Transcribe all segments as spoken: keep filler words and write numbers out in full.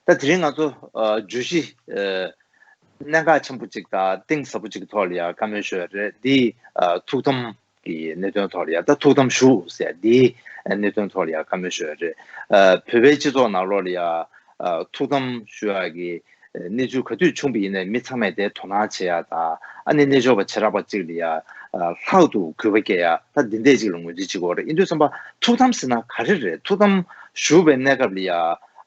ད་དེ་རིང་ང་ཚོ་ཨ་བརྗོད་གཞི་ཨ་གནད་འགག་ཆེན་པོ་གཅིག་དང་གཏིང་ཟབ་པོ་གཅིག་གི་ཐོག་ལ་ཡང་བཀའ་མོལ་ཞུ་ཡ་རེད། འདི་ཨ་ཐུགས་དམ་གྱི་གནད་དོན་ཐོག་ལ་ཡང་ད་ཐུགས་དམ་བཞུགས་ཟེར་ཡ་འདིའི་གནད་དོན་ཐོག་ལ་ཡང་བཀའ་མོལ་ཞུ་ཡ་རེད། ཨ་བོད་པའི་སྤྱི་ཚོགས་ནང་ལོགས་ལ་ཡང་ཨ་ཐུགས་དམ་ཞུ་ཡ་གི་གནས་ཚུལ་ག་དུས་བྱུང་བ་ཡིན་ནའི་མི་ཚང་མས་དེ་དོ་སྣང་བྱེད་ཡ་དང་ཨ་ནི་རྣལ་འབྱོར་པ་བྱེ་བྲག་པ་གཅིག་ལ་ཡང་ཨ་ལྷག་ཏུ་གུས་པ་སྐྱེ་ཡ་ད་འདི་འདྲས་གཅིག་ལ་ངོས་འཛིན་བྱེད་དགོས་རེད། ཡིན་དུས་ཙམ་པ་ཐུགས་དམ་ཟེར་ན་ག་རེ་རེད། ཐུགས་དམ་བཞུགས་པའི་གནས་སྐབས་ལ་ཡང་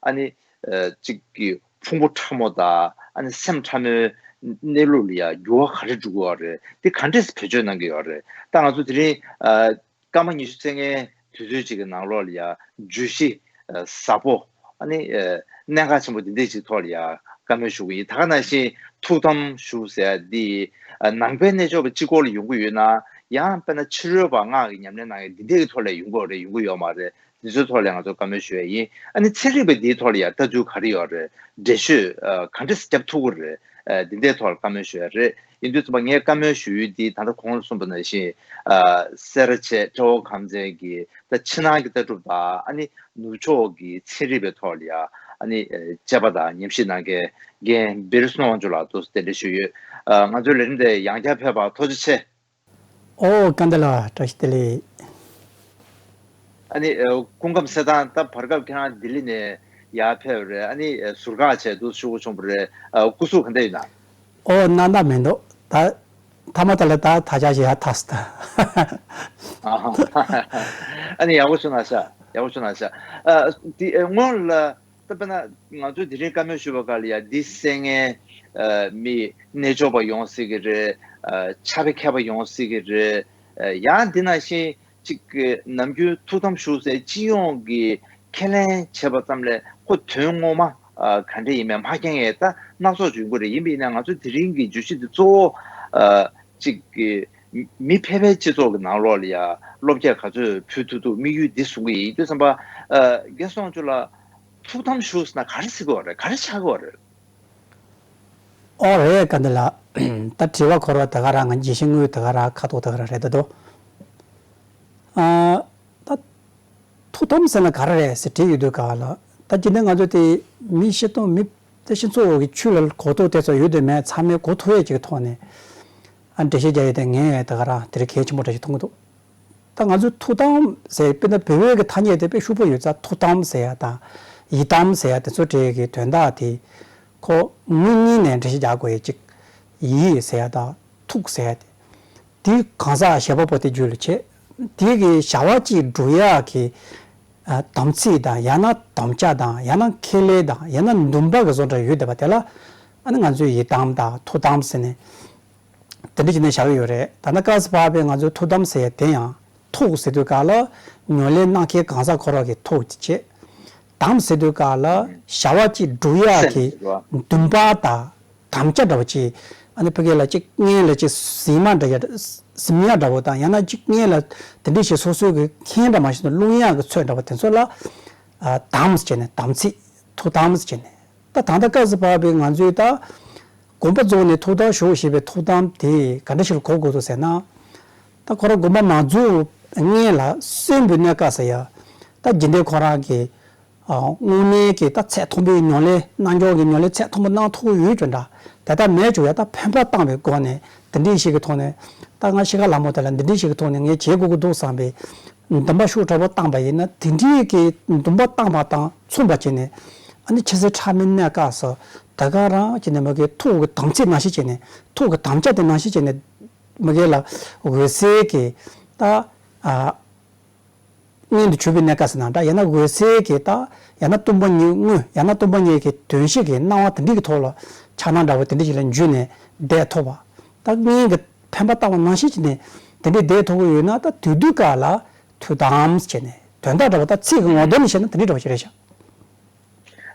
ཨ་ནི། ཨ་གཅིག་གི་ཕུང་པོ་ཕྲ་མོ་དང་ཨ་ནི་སེམས་ཕྲ་མོའི་གནས་ལུགས་ལ་ཡང་འགྱུར་བ་ག་རེ་འགྲོ་གི་ཡོད་རེད། འདི་ག་འདྲས་བེད་སྤྱོད་གནང་གི་ཡོད་རེད། ད་ང་ཚོ་དེ་རིང་ཨ་སྐར་མ་ཉི་ཤུ་རྩ་ལྔའི་དུས་ཚོད་ཅིག་གི་ནང་ལོགས་ལ་ཡང་བརྗོད་གཞི་ཨ་ཟབ་པོ་ཨ་ནི་ཨ་གནད་འགག་ཆེན་པོ་འདི་འདྲས་ཅིག་ཐོག་ལ་ཡང་བཀའ་མོལ་ཞུ་གི་ཡིན། ད་ག་ནང་བཞིན་ཐུགས་དམ་བཞུགས་ཟེར་ཡ་འདི་ཨ་ནང་པའི་རྣལ་འབྱོར་པ་གཅིག་པོ་ལ་ཡོང་གི་ཡོད་ན་ཡང་དཔེར་ན་ཕྱི་རོལ་པ་སྔགས་ཀྱི་ཉམས་ལེན་གནང་ཡ་འདི་འདྲས་ཀྱི་ཐོག་ལ་ཡོང་གི་ཡོད་རེད། ཡོང་གི་ཡོད་མ་རེད། འདི་ཚོའི་ཐོག་ལ་ང་ཚོ་བཀའ་མོལ་ཞུ་ཡ་ཡིན། ཨ་ནི་ཚན་རིག་པ་འདིའི་ཐོག་ལ་ཡང་ལྟ་ཚུལ་ག་རེ་ཡོད་རེད། འགྲེལ་བཤད་ཨ་ག་འདྲ་རྒྱབ་ཐུབ་ཀྱི་རེད། ཨ་འདི་འདྲའི་ཐོག་ལ་བཀའ་མོལ་ཞུ་ཡ་རེད། ཡིན་དུས་ཙམ་པ་ངས་བཀའ་མོལ་ཞུ་ཡུལ་འདི་ད་ལྟ་གོང་ལ་གསུངས་པ་ནང་བཞིན་ཨ་སེ་ར་བྱེས་ཁྲ་བོ་ཁམས་ཚན་གྱི་ད་ཕྱི་ནང་གི་ལྟ་གྲུབ་དང་ཨ་ནི་ནུབ་ཕྱོགས་ཀྱི་ཚན་རིག་པའི་ཐོག་ལ་ཡང་ཨ་ནི་ཨ་དཔྱད་པ་དང་ཉམས་ཞིབ་གནང་མཁན་རྒན་བིར་སྣོ་དབང་ཕྱུག་ལགས་ཐུགས་རྗེ་ཆེ་ཞུ་ཡོད། ཨ་ང་ཚོའི་ལས་རིམ་དེ་ཡང་བསྐྱར་ཕེབས་པར་ཐུགས་རྗེ་ཆེ། ཨོ་སྐལ་ལྡན་ལགས་བཀྲ་ཤིས་བདེ་ལེགས། ཨ་ནི་ཨ་སྐུ་ཁམས་གསལ་ཐང་ད་བར་སྐབས་ཁྱེད་རང་ལྡི་ལི་ནས་ཡར་ཕེབས་རེད། ཨ་ནི་ཨ་ཟུར་བཀག་བྱས་འདུག་ཞུ་དགོས་བྱུང་བ་རེད། ཨ་སྐུ་གཟུགས་ག་འདྲ་ཡིན་ན། ཨོ་གནད་འགག་མི་འདུག་ད་ཐ་མ་ད་ལ་ད་ད་ཆ་ཞིག་ཡར་ཐག་སོང་ད། ཨ་ཧ། ཨ་ནི་ཡག་པོ་བྱུང་ན་ཤག་ཡག་པོ་བྱུང་ན་ཤག་ཨ་དེ་ཨ་སྔོན་ལ། ད་དཔེར་ན་ང་ཚོས་དེ་རིང་བཀའ་མོལ་ཞུ་བ་སྒང་ལ་ཡ་འདི་གསན་མཁན་ཨ་མི་རྣལ་འབྱོར་པ་ཡོང་སྲིད་ཀྱི་རེད། ཨ་ཕྱག་དཔེ་མཁས་པ་ཡོང་སྲིད་ཀྱི་རེད། ཨ་ཡང་འདི་ནང་བཞིན་གཅིག་གི་ནམ་རྒྱུན་ཐུགས་དམ་བཞུགས་སའི་སྤྱི་ཡོངས་ཀྱི་ཁས་ལེན་བྱས་པ་ཙམ་ལས་ཁོ་དོན་ངོ་མ་ཨ་ག་འདྲ་ཡིན་མིན་མ་མཁྱེན་མཁན་ད་སྣ་ཚོགས་ཅིག་ཡོང་གི་རེད། ཡིན་པ་ཡིན་ན་ང་ཚོ་དེ་རིང་གི་བརྗོད་གཞི་འདི་གཙོ་བོ་ཨ་གཅིག་གི་མི་ཕལ་པའི་སྤྱི་ཚོགས་ཀྱི་ནང་ལོགས་ལ་ཡ་བློ་སྐྱེད་ག་ཚོད་ཕུལ་ཐུབ་ཐུབ་དམིགས་ཡུལ་འདི་བཟུང་གི་ཡིན། དུས་ཙམ་པ་ཨ་རྒན་སོང་ཆུ་ལ་ཐུགས་དམ་བཞུགས་ཟེར་ན་ག་རེ་ཟེར་གི་ཡོད་རེད། ག་རེ་ཆགས་ཀྱི་ཡོད་རེད། ཨོ་རེད་སྐལ་ལྡན་ལགས། ད་དྲི་བ་འཁོར་བ་དེ་ག་རང་ང་རྒྱལ་ཤིང་རྔུལ་དེ་ག་རང་ཁ་དོག་དེ་ག་རང་རེད་ད་དོ། ཨ་ད་ཐུགས་དམ་ཟེར་ན་ག་རེ་རེད་ཟེར་དྲིས་ཡོད་དུས་ག་ལ་ད་ཇི་འདྲ་ང་ཚོ་དེ་མི་སྤྱི་དང་མི་དེ་སྤྱི་ཚོགས་ཀྱི་ཆོས་ལ་གོ་རྟོགས་དེ་ཚོ་ཡོད་དུས་མེད་ཚང་མས་གོ་ཐུབ་ཡས་ཀྱི་ཐོག་ནས་ཨ་འགྲེལ་བཤད་རྒྱག་ཡས་དེ་ངས་དེ་ག་རང་དེ་རིང་གལ་ཆེན་པོ་འདྲ་ཞིག་མཐོང་གི་འདུག་ད་ང་ཚོས་ཐུགས་དམ་ཟེར་དཔེར་ན་བོད་པའི་གི་ཐ་སྙད་དེ་དཔེ་ཤུགས་པོ་ཡོད་ཙང་ཐུགས་དམ་ཟེར་ཡ་དང་ཡི་དམ་ཟེར་ཡ་དེ་ཚོ་འདྲའི་གི་དོན་དག་དེ་ཁོ་དངོས་གཉིས་ནས་འགྲེལ་བཤད་རྒྱག་དགོས་ཡ་གཅིག་ཡི་ཟེར་ཡ་དང་ཐུགས་ཟེར་ཡ་དེ་དེ་གང་ཟག་གཞན་པ་པོ་དེ་རྒྱུད་ལ་བྱེད། དེ་གི་བྱ་བ་གཅིག་སྒྲུབ་ཡ་གི་ཨ་དམ་ཚིག་དང་ཡང་ན་དམ་བཅའ་དང་ཡང་ན་ཁས་ལེན་དང་ཡང་ན་འདུན་པ་གི་བཟོ་འདྲ་ཡོད་བསྡད་པ་དེ་ལ་ཨ་ནི་ང་ཚོས་ཡི་དམ་དང་ཐུགས་དམ་ཟེར་ནས། དེ་འདྲ་བྱས་ནས་བཞག་གི་ཡོད་རེད། ད་ནི་སྐབས་སུ་བབས་པའི་ང་ཚོའི་ཐུགས་དམ་ཟེར་ཡ་དེ་ཡང་ཐུགས་ཟེར་དུས་ག་ལ་ཉོན་ལེན་གནང་མཁན་གང་ཟག་ཁོ་རང་གི་ཐུགས་ཀྱི་བྱེད། དམ་ཟེར་དུས་ག་ལ་བྱ་བ་གཅིག་སྒྲུབ་ཡ་གི་སེམས་ཟེར་བ། འདུན་པ་དང་དམ་བཅའ་འདྲ་བོ་གཅིག་ཨ་ནི་ཕ་གི་ལ་གཅིག་སྔོན་ལ་གཅིག་ཟིན་མ་འདྲ་ཡ་ཟིན་ཡ་འདྲ་བོ་དང་ཡང་ན་གཅིག་སྔོན་ལ་དེ་འདྲ་ཞིག་སོ་སོའི་གི་མཁྱེན་འདྲ་མ་ཞིག་ཏུ་སློང་ཡ་གི་ཚོད་འདྲ་བོ་དེ་ཚོ་ལ་ཨ་དམ་ཟེར་ནས་དམ་ཚིག་ཐུགས་དམ་ཟེར་ནས། ད་ད་ལྟ་སྐབས་སུ་བབས་པའི་ང་ཚོའི་ད་དགོངས་པ་རྫོགས་ནས་ཐུགས་དམ་བཞུགས་ཞེས་པའི་ཐུགས་དམ་དེ་ག་འདྲ་ཞིག་ལ་གོ་དགོས་འདུག་ཟེར་ན། ད་ཁོ་རང་དགོངས་པ་མ་རྫོགས་སྔོན་ལ་གསོན་པོའི་གནས་སྐབས་སུ་ཡ། ད་རྗེས་འདྲའི་ཁོ་རང་གི་ཨ་དངོས་གནས་ཀྱི་ད་ཚད་མཐོན་པོའི་ཉམས་ལེན་རྣལ་འབྱོར་གྱི་ཉམས་ལེན་ཚད་མཐོན་པོ་གནང་ཐུབ་ཡོད་ཀྱང་འདྲ། དེ་ལྟར་མེད་ཀྱང་ཡ་ད་འཕེན་པ་བཏང་བའི་སྒོ་ནས་དེ་འདྲའི་ཞིག་གི་ཐོག་ནས་ད་ང་ཤི་ཁ་ལ་མོ་དེ་ལ་འདི་འདྲའི་ཞིག་གི་ཐོག་ནས་ངས་བྱེད་དགོས་ཀྱི་འདུག་བསམ་པའི་འདུན་པ་ཤུགས་དྲག་པོ་བཏང་པ་ཡིན་ན། དེ་འདྲའི་གི་འདུན་པ་བཏང་པ་དང་མཚུངས་པ་བྱས་ནས་ཨ་ནི་ཆེ་སའི་ཕྲ་མོའི་གནས་སྐབས་སུ་ད་ག་རང་བྱས་ནས་མ་གི་ཐུགས་ཀྱི་དམ་ཚིག་ནང་བཞིན་བྱས་ནས་ཐུགས་ཀྱི་དམ་བཅའ་དེ་ནང་བཞིན་བྱས་ནས་མ་གི་ལ་འོད་གསལ་གྱི་ད་ཨ་མངོན་དུ་གྱུར་པའི་གནས་སྐབས་སུ་ན་འདྲ། ཡང་ན་འོད་གསལ་གྱི་ད་ཡང་ན་སྟོང་པ་ཉིད་དངོས་ཡང་ན་སྟོང་པ་ཉིད་ཀྱི་དོན་ཤེས་ཀྱི་སྣང་བ་དེ་འདྲ་གི་ཐོག་ལ་འཆར་སྣང་འདྲ་བོ་དེ་འདྲ་ཞིག་ལ་འཇུས་ནས་བསྡད་ཐུབ་པ། ད་སྔོན་གྱི་འཕེན་པ་བཏང་བ་ནང་བཞིན་བྱས་ནས་དེ་འདྲའི་བསྡད་ཐུབ་ཀྱི་ཡོད་ན། ད་དུས་དུས་སྐབས་ལ་ཐུགས་དམ་བྱས་ནས་དོན་དག་འདྲ་བོ་ད་ཚིག་གི་ངོ་དེབ་ནས་བཤད་ན་དེ་འདྲའི་འདྲ་བོ་ཞིག་རེད་ཤག་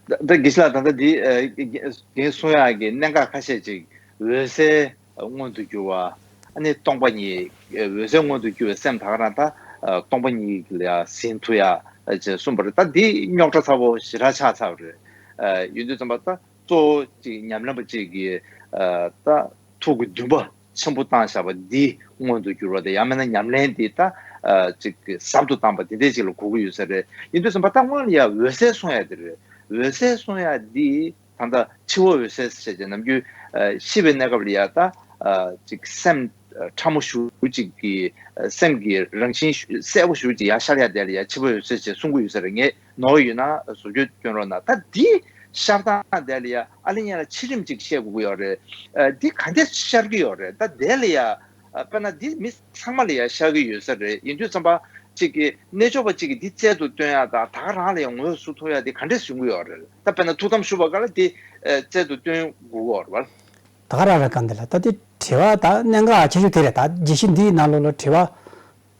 ད་ད་དགེ་བཤེས་ལགས། ད་ལྟ་འདི་ཨ་རྒན་གསུང་ཡག་གི་གནད་འགག་ཁ་ཤས་ཅིག་འོད་གསལ་མངོན་དུ་གྱུར་བ། ཨ་ནི་སྟོང་པ་ཉིད། འོད་གསལ་མངོན་དུ་གྱུར་བའི་སེམས་ད་ག་རང་ད་ཨ་སྟོང་པ་ཉིད་ལ་ཟིན་ཐུབ་ཡག་ཅེས་གསུངས་པ་རེད། ད་འདི་རྙོག་དྲ་ཚ་པོ་ཞེ་དྲག་ཆགས་ཚར་བ་རེད། ཨ་ཡིན་དུས་ཙམ་པ་ད་གཙོ་བོ་ཅིག་ཉམས་ལེན་པ་ཅིག་གིས་ཨ་ད་ཐུགས་ཀྱི་འདུན་པ་ཆེན་པོ་བཏང་བཞག་པ་འདི་མངོན་དུ་གྱུར་བ་དང་། ཡང་མིན་ན་ཉམས་ལེན་འདི་ད་ཨ་ཅིག་ཟབ་ཏུ་བཏང་པ་འདི་འདྲས་ཅིག་ལ་གོ་གི་ཡོད་ས་རེད། ཡིན་དུས་ཙམ་པ་ད་སྔོན་ལ་ཡ་འོད་གསལ་གསུང་ཡ་དེ་རེད། འོད་གསལ་གསུང་ཡ་འདི་ད་ལྟ་འཆི་བ་འོད་གསལ་ཟེར་བྱས་ནམ་རྒྱུན་ཨ་ཤི་བའི་གནས་སྐབས་ལ་ཡ་ད་ཨ་ཅིག་སེམས་ཨ་ཕྲ་མོ་ཞེ་པོ་ཅིག་གི་ཨ་སེམས་ཀྱི་རང་བཞིན་ཞུ་གསལ་པོ་ཞེ་པོ་ཅིག་ཡ་ཤར་ཡ་དེ་ལ་ཡ་འཆི་བ་འོད་གསལ་ཅེས་གསུང་གི་ཡོད་ས་རེད། ངས་ནོར་ཡོད་ན་བཟོ་བཅོས་སྐྱོན་རོགས་གནང་། ད་འདི་ཤར་སྟངས་དེ་ལ་ཡ་ཨ་ལེ་ཉ་ལ་ཕྱི་རིམ་ཅིག་བཤད་དགོས་ཀྱི་ཡོད་རེད། ཨ་འདི་ག་འདྲས་ཤར་གྱི་ཡོད་རེད། ད་དེ་ལ་ཡ་ཨ་དཔེར་ན་འདི་མི་ཚང་མ་ལ་ཡང་ཤར་གྱི་ཡོད་ས་རེད། ཡིན་དུས་ཙམ་པ་གཅིག་གིས་རྣལ་འབྱོར་པ་གཅིག་གིས་འདི་རྩལ་དུ་བཏོན་ཡག་དང་ད་ག་རང་ལ་ཡང་ངོས་བཟུང་ཐུབ་ཡག་འདི་ག་འདྲས་ཡོང་གི་ཡོད་རེད། ད་དཔེར་ན་ཐུགས་དམ་བཞུགས་པ་ག་ལ་འདི་ཨ་རྩལ་དུ་བཏོན་དགོས་ཀྱི་ཡོད་རེད་བ། ད་ག་རང་རེད། ག་འདི་ལ་ད་འདི་དྲི་བ་ད་གནད་འགག་ཆེ་ཤོས་དེ་རེད། ད་རྒྱས་བཤད་འདིའི་ནང་ལོགས་ལ་དྲི་བ་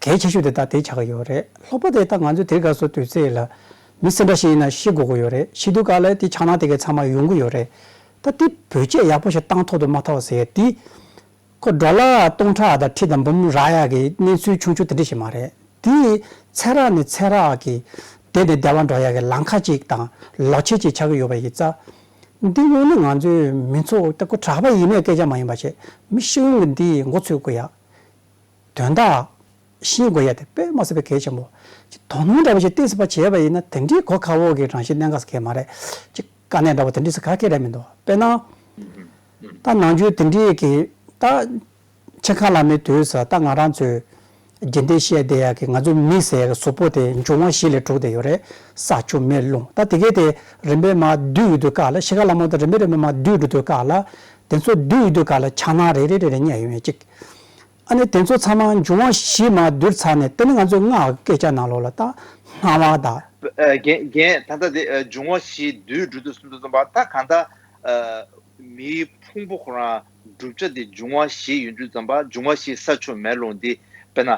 གལ་ཆེ་ཤོས་དེ་ད་དེ་ཆགས་ཀྱི་ཡོད་རེད། ལྷག་པར་དུ་ད་ང་ཚོ་དེ་སྐབས་སུ་དུས་ཚོད་ལ་མི་སུ་འདྲ་ཞིག་ཡིན་ན་ཤི་དགོས་ཀྱི་ཡོད་རེད། ཤི་དུས་ག་ལ་དེ་ཆགས་སྣང་དེ་གའི་ཚང་མ་ཡོང་གི་ཡོད་རེད། ད་དེ་བེད་སྤྱོད་ཡག་པོ་ཞིག་བཏང་ཐུབ་འདུག་མ་ཐུབ་ཟེར་ཡ་དེ། ཁོ་ཌོ་ལར་སྟོང་ཕྲག་དང་ཁྲི་དང་འབུམ་རག་ཡག་གི་གནས་ཚུལ་ཆུང་ཆུང་དེ་འདྲ་ཞིག་མ་རེད། དེ་ཚེ་རབས་ནས་ཚེ་རབས་ཀྱི་བདེ་ནས་བདེ་བ་འགྲོ་ཡག་གི་ལམ་ཁ་ཅིག་དང་ལོ་ཆས་ཅིག་ཆགས་ཀྱི་ཡོད་པ་ཡིན་ཙང་། འདི་དངོས་གནས་ང་ཚོའི་མི་ཚོ་ད་ཁོ་གྲྭ་པ་ཡིན་ནའི་སྐད་ཆ་མ་ཡིན་པ་བྱས། མི་ཤི་ཡོང་གི་འདི་མགོ་ཚོས་དགོས་ཡ། དོན་དག་ཤེས་དགོས་ཡ་དེ་དཔེ་མ་སྲིད་པའི་གལ་ཆེན་པོ། ཅིག་དོ་སྣང་འདྲ་པོ་ཞིག་ཏོག་ཙམ་བྱས་པ་ཡིན་ན་དེ་འདྲའི་གོ་ཁག་པོ་གི་རང་བཞིན་གནད་འགག་གལ་མ་རེད། ཅིག་དཀའ་གནད་འདྲ་པོ་དེ་འདྲའི་ས་ག་གེ་རེད་མི་འདུག་དཔེར་ན། ད་ནང་ཆོས་དེ་འདྲའི་གི་ད་ཆེན་ཁ་ལ་མེད་དུས་ས་ད་ང་རང་ཚོས་རྒྱུན་ལྡན་བཤད་བསྡད་ཡ་གི་ང་ཚོ་མི་ཟེར་གཟུགས་པོ་དེ་འབྱུང་བ་བཞི་ལས་གྲུབ་བསྡད་ཡོད་རེད། ས་ཆུ་མེ་རླུང་། ད་དེ་གས་དེ་རིམ་པས་མར་བསྡུས་ཡོད་དུས་ག་ལ་ཤི་ཁ་ལ་མོ་དེ་རིམ་པས་རིམ་པས་མར་བསྡུས་འགྲོ་དུས་ག་ལ་དེ་ཚོ་བསྡུས་ཡོད་དུས་ག་ལ་ཆགས་སྣང་རེ་རེ་རེ་རེ་རྙེད་ཡོང་ཡ་གཅིག་ཨ་ནི་དེ་ཚོ་ཚང་མ་འབྱུང་བ་བཞི་མར་བསྡུས་ཚར་ནས་དེ་ནི་ང་ཚོའི་སྔགས་ཀྱི་སྐད་ཆ་ནང་ལོགས་ལ་ད་སྣང་བ་དང་། ཨ་རྒན་རྒན་ད་ལྟ་དེ་ཨ་འབྱུང་བ་བཞི་བསྡུས་འགྲོ་དུས་གསུམ་དུ་གསུངས་པ་ད་གང་ལྟར་ཨ་མིའི་ཕུང་པོ་ཁོ་རང་གྲུབ་ཆ་དེ་འབྱུང་བ་བཞི་ཡིན་དུས་ཙམ་པ་འབྱུང་བ་བཞི་ས་ཆུ་མེ་རླུང་འདི་དཔེར་ན་ཨ་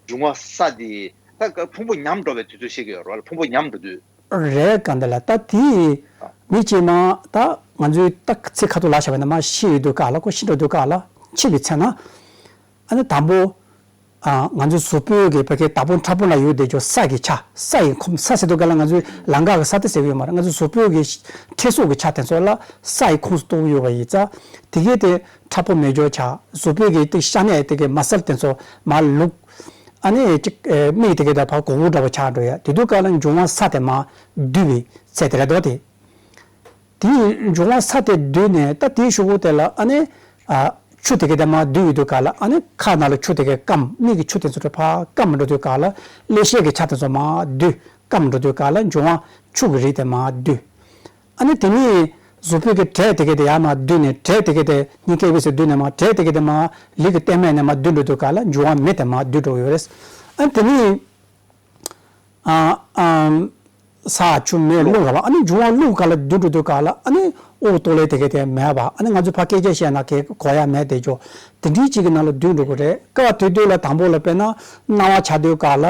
འབྱུང་བ་ས་དེ་ད་ཕུང་པོ་ཉམས་འགྲོ་བའི་དུས་ཚོད་ཤེས་ཀྱི་ཡོད་རེད་བ། ཕུང་པོ་ཉམས་འགྲོ་དུས། རེད། ག་འདི་ལ་ད་དེ་མི་གཅིག་མ་ད་ང་ཚོའི་ད་ཚེ་ཁ་ཐུག་ལ་བཞག་པ་ན་མ་ཤི་ཡོད་དུས་ག་ལ་ཁོ་ཤི་འགྲོ་དུས་ག་ལ་འཆི་བའི་ཚེ་ན། ཨ་ནི་དང་པོ་ཨ་ང་ཚོའི་གཟུགས་པོའི་གི་བ་གའི་བདག་པོ་ཕྲ་པོ་ལ་ཡོད་དེ་ཅོ་ས་གི་ཆ་ས་ཡི་ཁོངས་ས་ཟེར་དུས་ག་ལ་ང་ཚོའི་ལམ་ཁ་གི་ས་དེ་ཟེར་གི་ཡོད་མ་རེད། ང་ཚོའི་གཟུགས་པོའི་གི་ཁྲེ་སོགས་གི་ཆ་དེ་ཚོ་ལ་ས་ཡི་ཁོངས་སུ་གཏོགས་ཡོད་པ་ཡིན་ཙང་དེ་གའི་དེ་ཕྲ་པོ་མེ་སྦྱོར་ཆ་གཟུགས་པོའི་གི་དེ་ཤ་གནད་དེ་གི་མ་སལ་དེ་ཚོ་མ་ལུག་ཨ་ནི་ཅིག་ཨེ་མིག་དེ་གའི་ད་ཕར་གོ་བོ་འདྲ་བོ་ཆགས་འགྲོ་ཡ། དེ་དུས་སྐབས་ལ་འབྱུང་བ་ས་དེ་མར་བསྡུས་པའི་ཚད་དེ་རེད་དོ། དེ་དེའི་འབྱུང་བ་ས་དེ་བསྡུས་ནས་ད་དེའི་གཞུག་གུ་དེ་ལ་ཨ་ནི་ཨ་ཆུ་དེ་གའི་དེ་མར་བསྡུས་ཡོད་དུས་སྐབས་ལ་ཨ་ནི་ཁ་ནང་ལ་ཆུ་དེ་གའི་སྐམ་མིག་གི་ཆུ་དེ་ཚོ་ཕར་སྐམ་འགྲོ་དུས་སྐབས་ལ་ཀླད་ཤེད་ཀྱི་ཆ་དེ་ཚོ་མར་བསྡུས་སྐམ་འགྲོ་དུས་སྐབས་ལ་འབྱུང་བ་ཆུ་གི་རིགས་དེ་མར་བསྡུས། ཨ་ནི་དེ་ནས་གཟུགས་པོའི་གི་དྲེག་དེ་གའི་དེ་ཡར་མར་བསྡུས་ནས་དྲེག་དེ་གའི་དེ་སྙིང་གའི་དབུས་སུ་བསྡུས་ནས་མར་དྲེག་དེ་གའི་དེ་མར་ལུས་ཀྱི་སྟེང་མ་ནས་མར་བསྡུས་འགྲོ་དུས་སྐབས་ལ་འབྱུང་བ་མེ་དེ་མར་བསྡུས་འགྲོ་གི་ཡོད་རེད། ཨ་ནི་དེ་ནས་ཨ་ཨམ་ས་ཆུ་མེ་རླུང་རེད་བ། ཨ་ནི་འབྱུང་བ་རླུང་ག་ལ་བསྡུས་འགྲོ་དུས་སྐབས་ལ་ཨ་ནི་དབུགས་ཏོག་ལེ་དེ་གའི་དེ་མེད་པ། ཨ་ནི་ང་ཚོས་ཕར་སྐད་ཆ་བཤད་ན་གའི་གོ་ཡ་མེད་དེ་ཅོ་དེ་འདྲའི་གཅིག་གི་ནང་ལ་བསྡུས་འགྲོ་གི་རེད། སྐབས་དེ་དུས་ལ་དང་པོ་ལ་དཔེར་ན་སྣང་བ་ཆགས་དུས་སྐབས་ལ་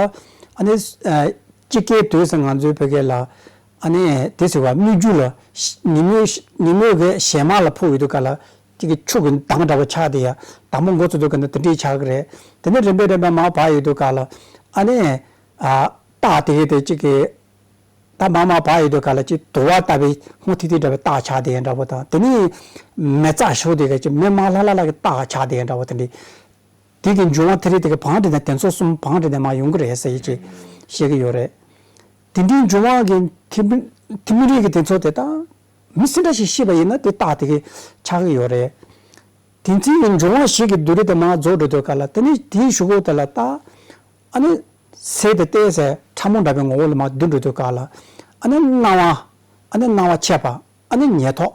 ཨ་ནི་ཨ་དཔྱིད་ཀའི་དུས་སུ་ང་ཚོའི་བོད་སྐད་ལ་ཨ་ནི་དེ་ཟེར་བ་སྨིག་རྒྱུ་ལ་ཉིན་མོའི་ཉིན་མོའི་གི་ཞལ་མར་ལ་ཕོག་ཡོད་དུས་སྐབས་ལ་དེ་གི་ཆུ་གི་མདངས་འདྲ་བོ་ཆགས་དེ་ཡ་དང་པོ་མགོ་ཚོས་དུས་སྐབས་ནི་དེ་འདྲའི་ཆགས་གི་རེད། དེ་ནས་རིམ་པས་རིམ་པས་མར་བབས་ཡོད་དུས་སྐབས་ལ་ཨ་ནི་ཨ་སྟག་དེ་གི་དེ་གཅིག་གི་ད་མར་མར་བབས་ཡོད་དུས་སྐབས་ལ་གཅིག་དུ་བ་ལྟ་བུའི་སྔོ་ཐིག་ཐིག་འདྲ་བའི་སྟག་ཆགས་དེ་ཡ་འདྲ་བོ་དང་དེ་ནས་མེ་བཙའ་ཞོ་དེ་གི་གཅིག་མེ་དམར་ལྷག་ལྷག་ལྷག་གི་སྟག་ཆགས་དེ་ཡ་འདྲ་བོ་དེ་འདྲའི། དེ་གི་འབྱུང་བ་དེ་རིགས་དེ་གི་བང་སྒྲིག་ནས་དེ་ཚོ་གསུམ་བང་སྒྲིག་ནས་མར་ཡོང་གི་རེད་ཟེར་ཡི་ཅིག་བཤད་ཀྱི་ཡོད་རེད། དེ་འདྲའི་འབྱུང་བ་གི་ཐིམ་ཐིམ་རིགས་ཀྱི་དེ་ཚོ་དེ་དག་མི་སུ་འདྲ་ཞིག་ཤི་བ་ཡིན་ན་དེ་རྟགས་དེ་གི་ཆགས་ཀྱི་ཡོད་རེད། དེ་ཚོའི་གི་འབྱུང་བ་ཞིག་གི་བསྡུས་རིས་དེ་མར་རྫོགས་འགྲོ་དུས་སྐབས་ལ་དེ་ནི་དེའི་གཞུག་གུ་དེ་ལ་ད་ཨ་ནི་ཟས་དེ་བལྟས་ཟེར་ཕྲ་མོ་འདྲ་བའི་ངོ་བོ་ལ་མར་བསྡུས་འགྲོ་དུས་སྐབས་ལ་ཨ་ནི་སྣང་བ་ཨ་ནི་སྣང་བ་མཆེད་པ། ཨ་ནི་ཉན་ཐོས།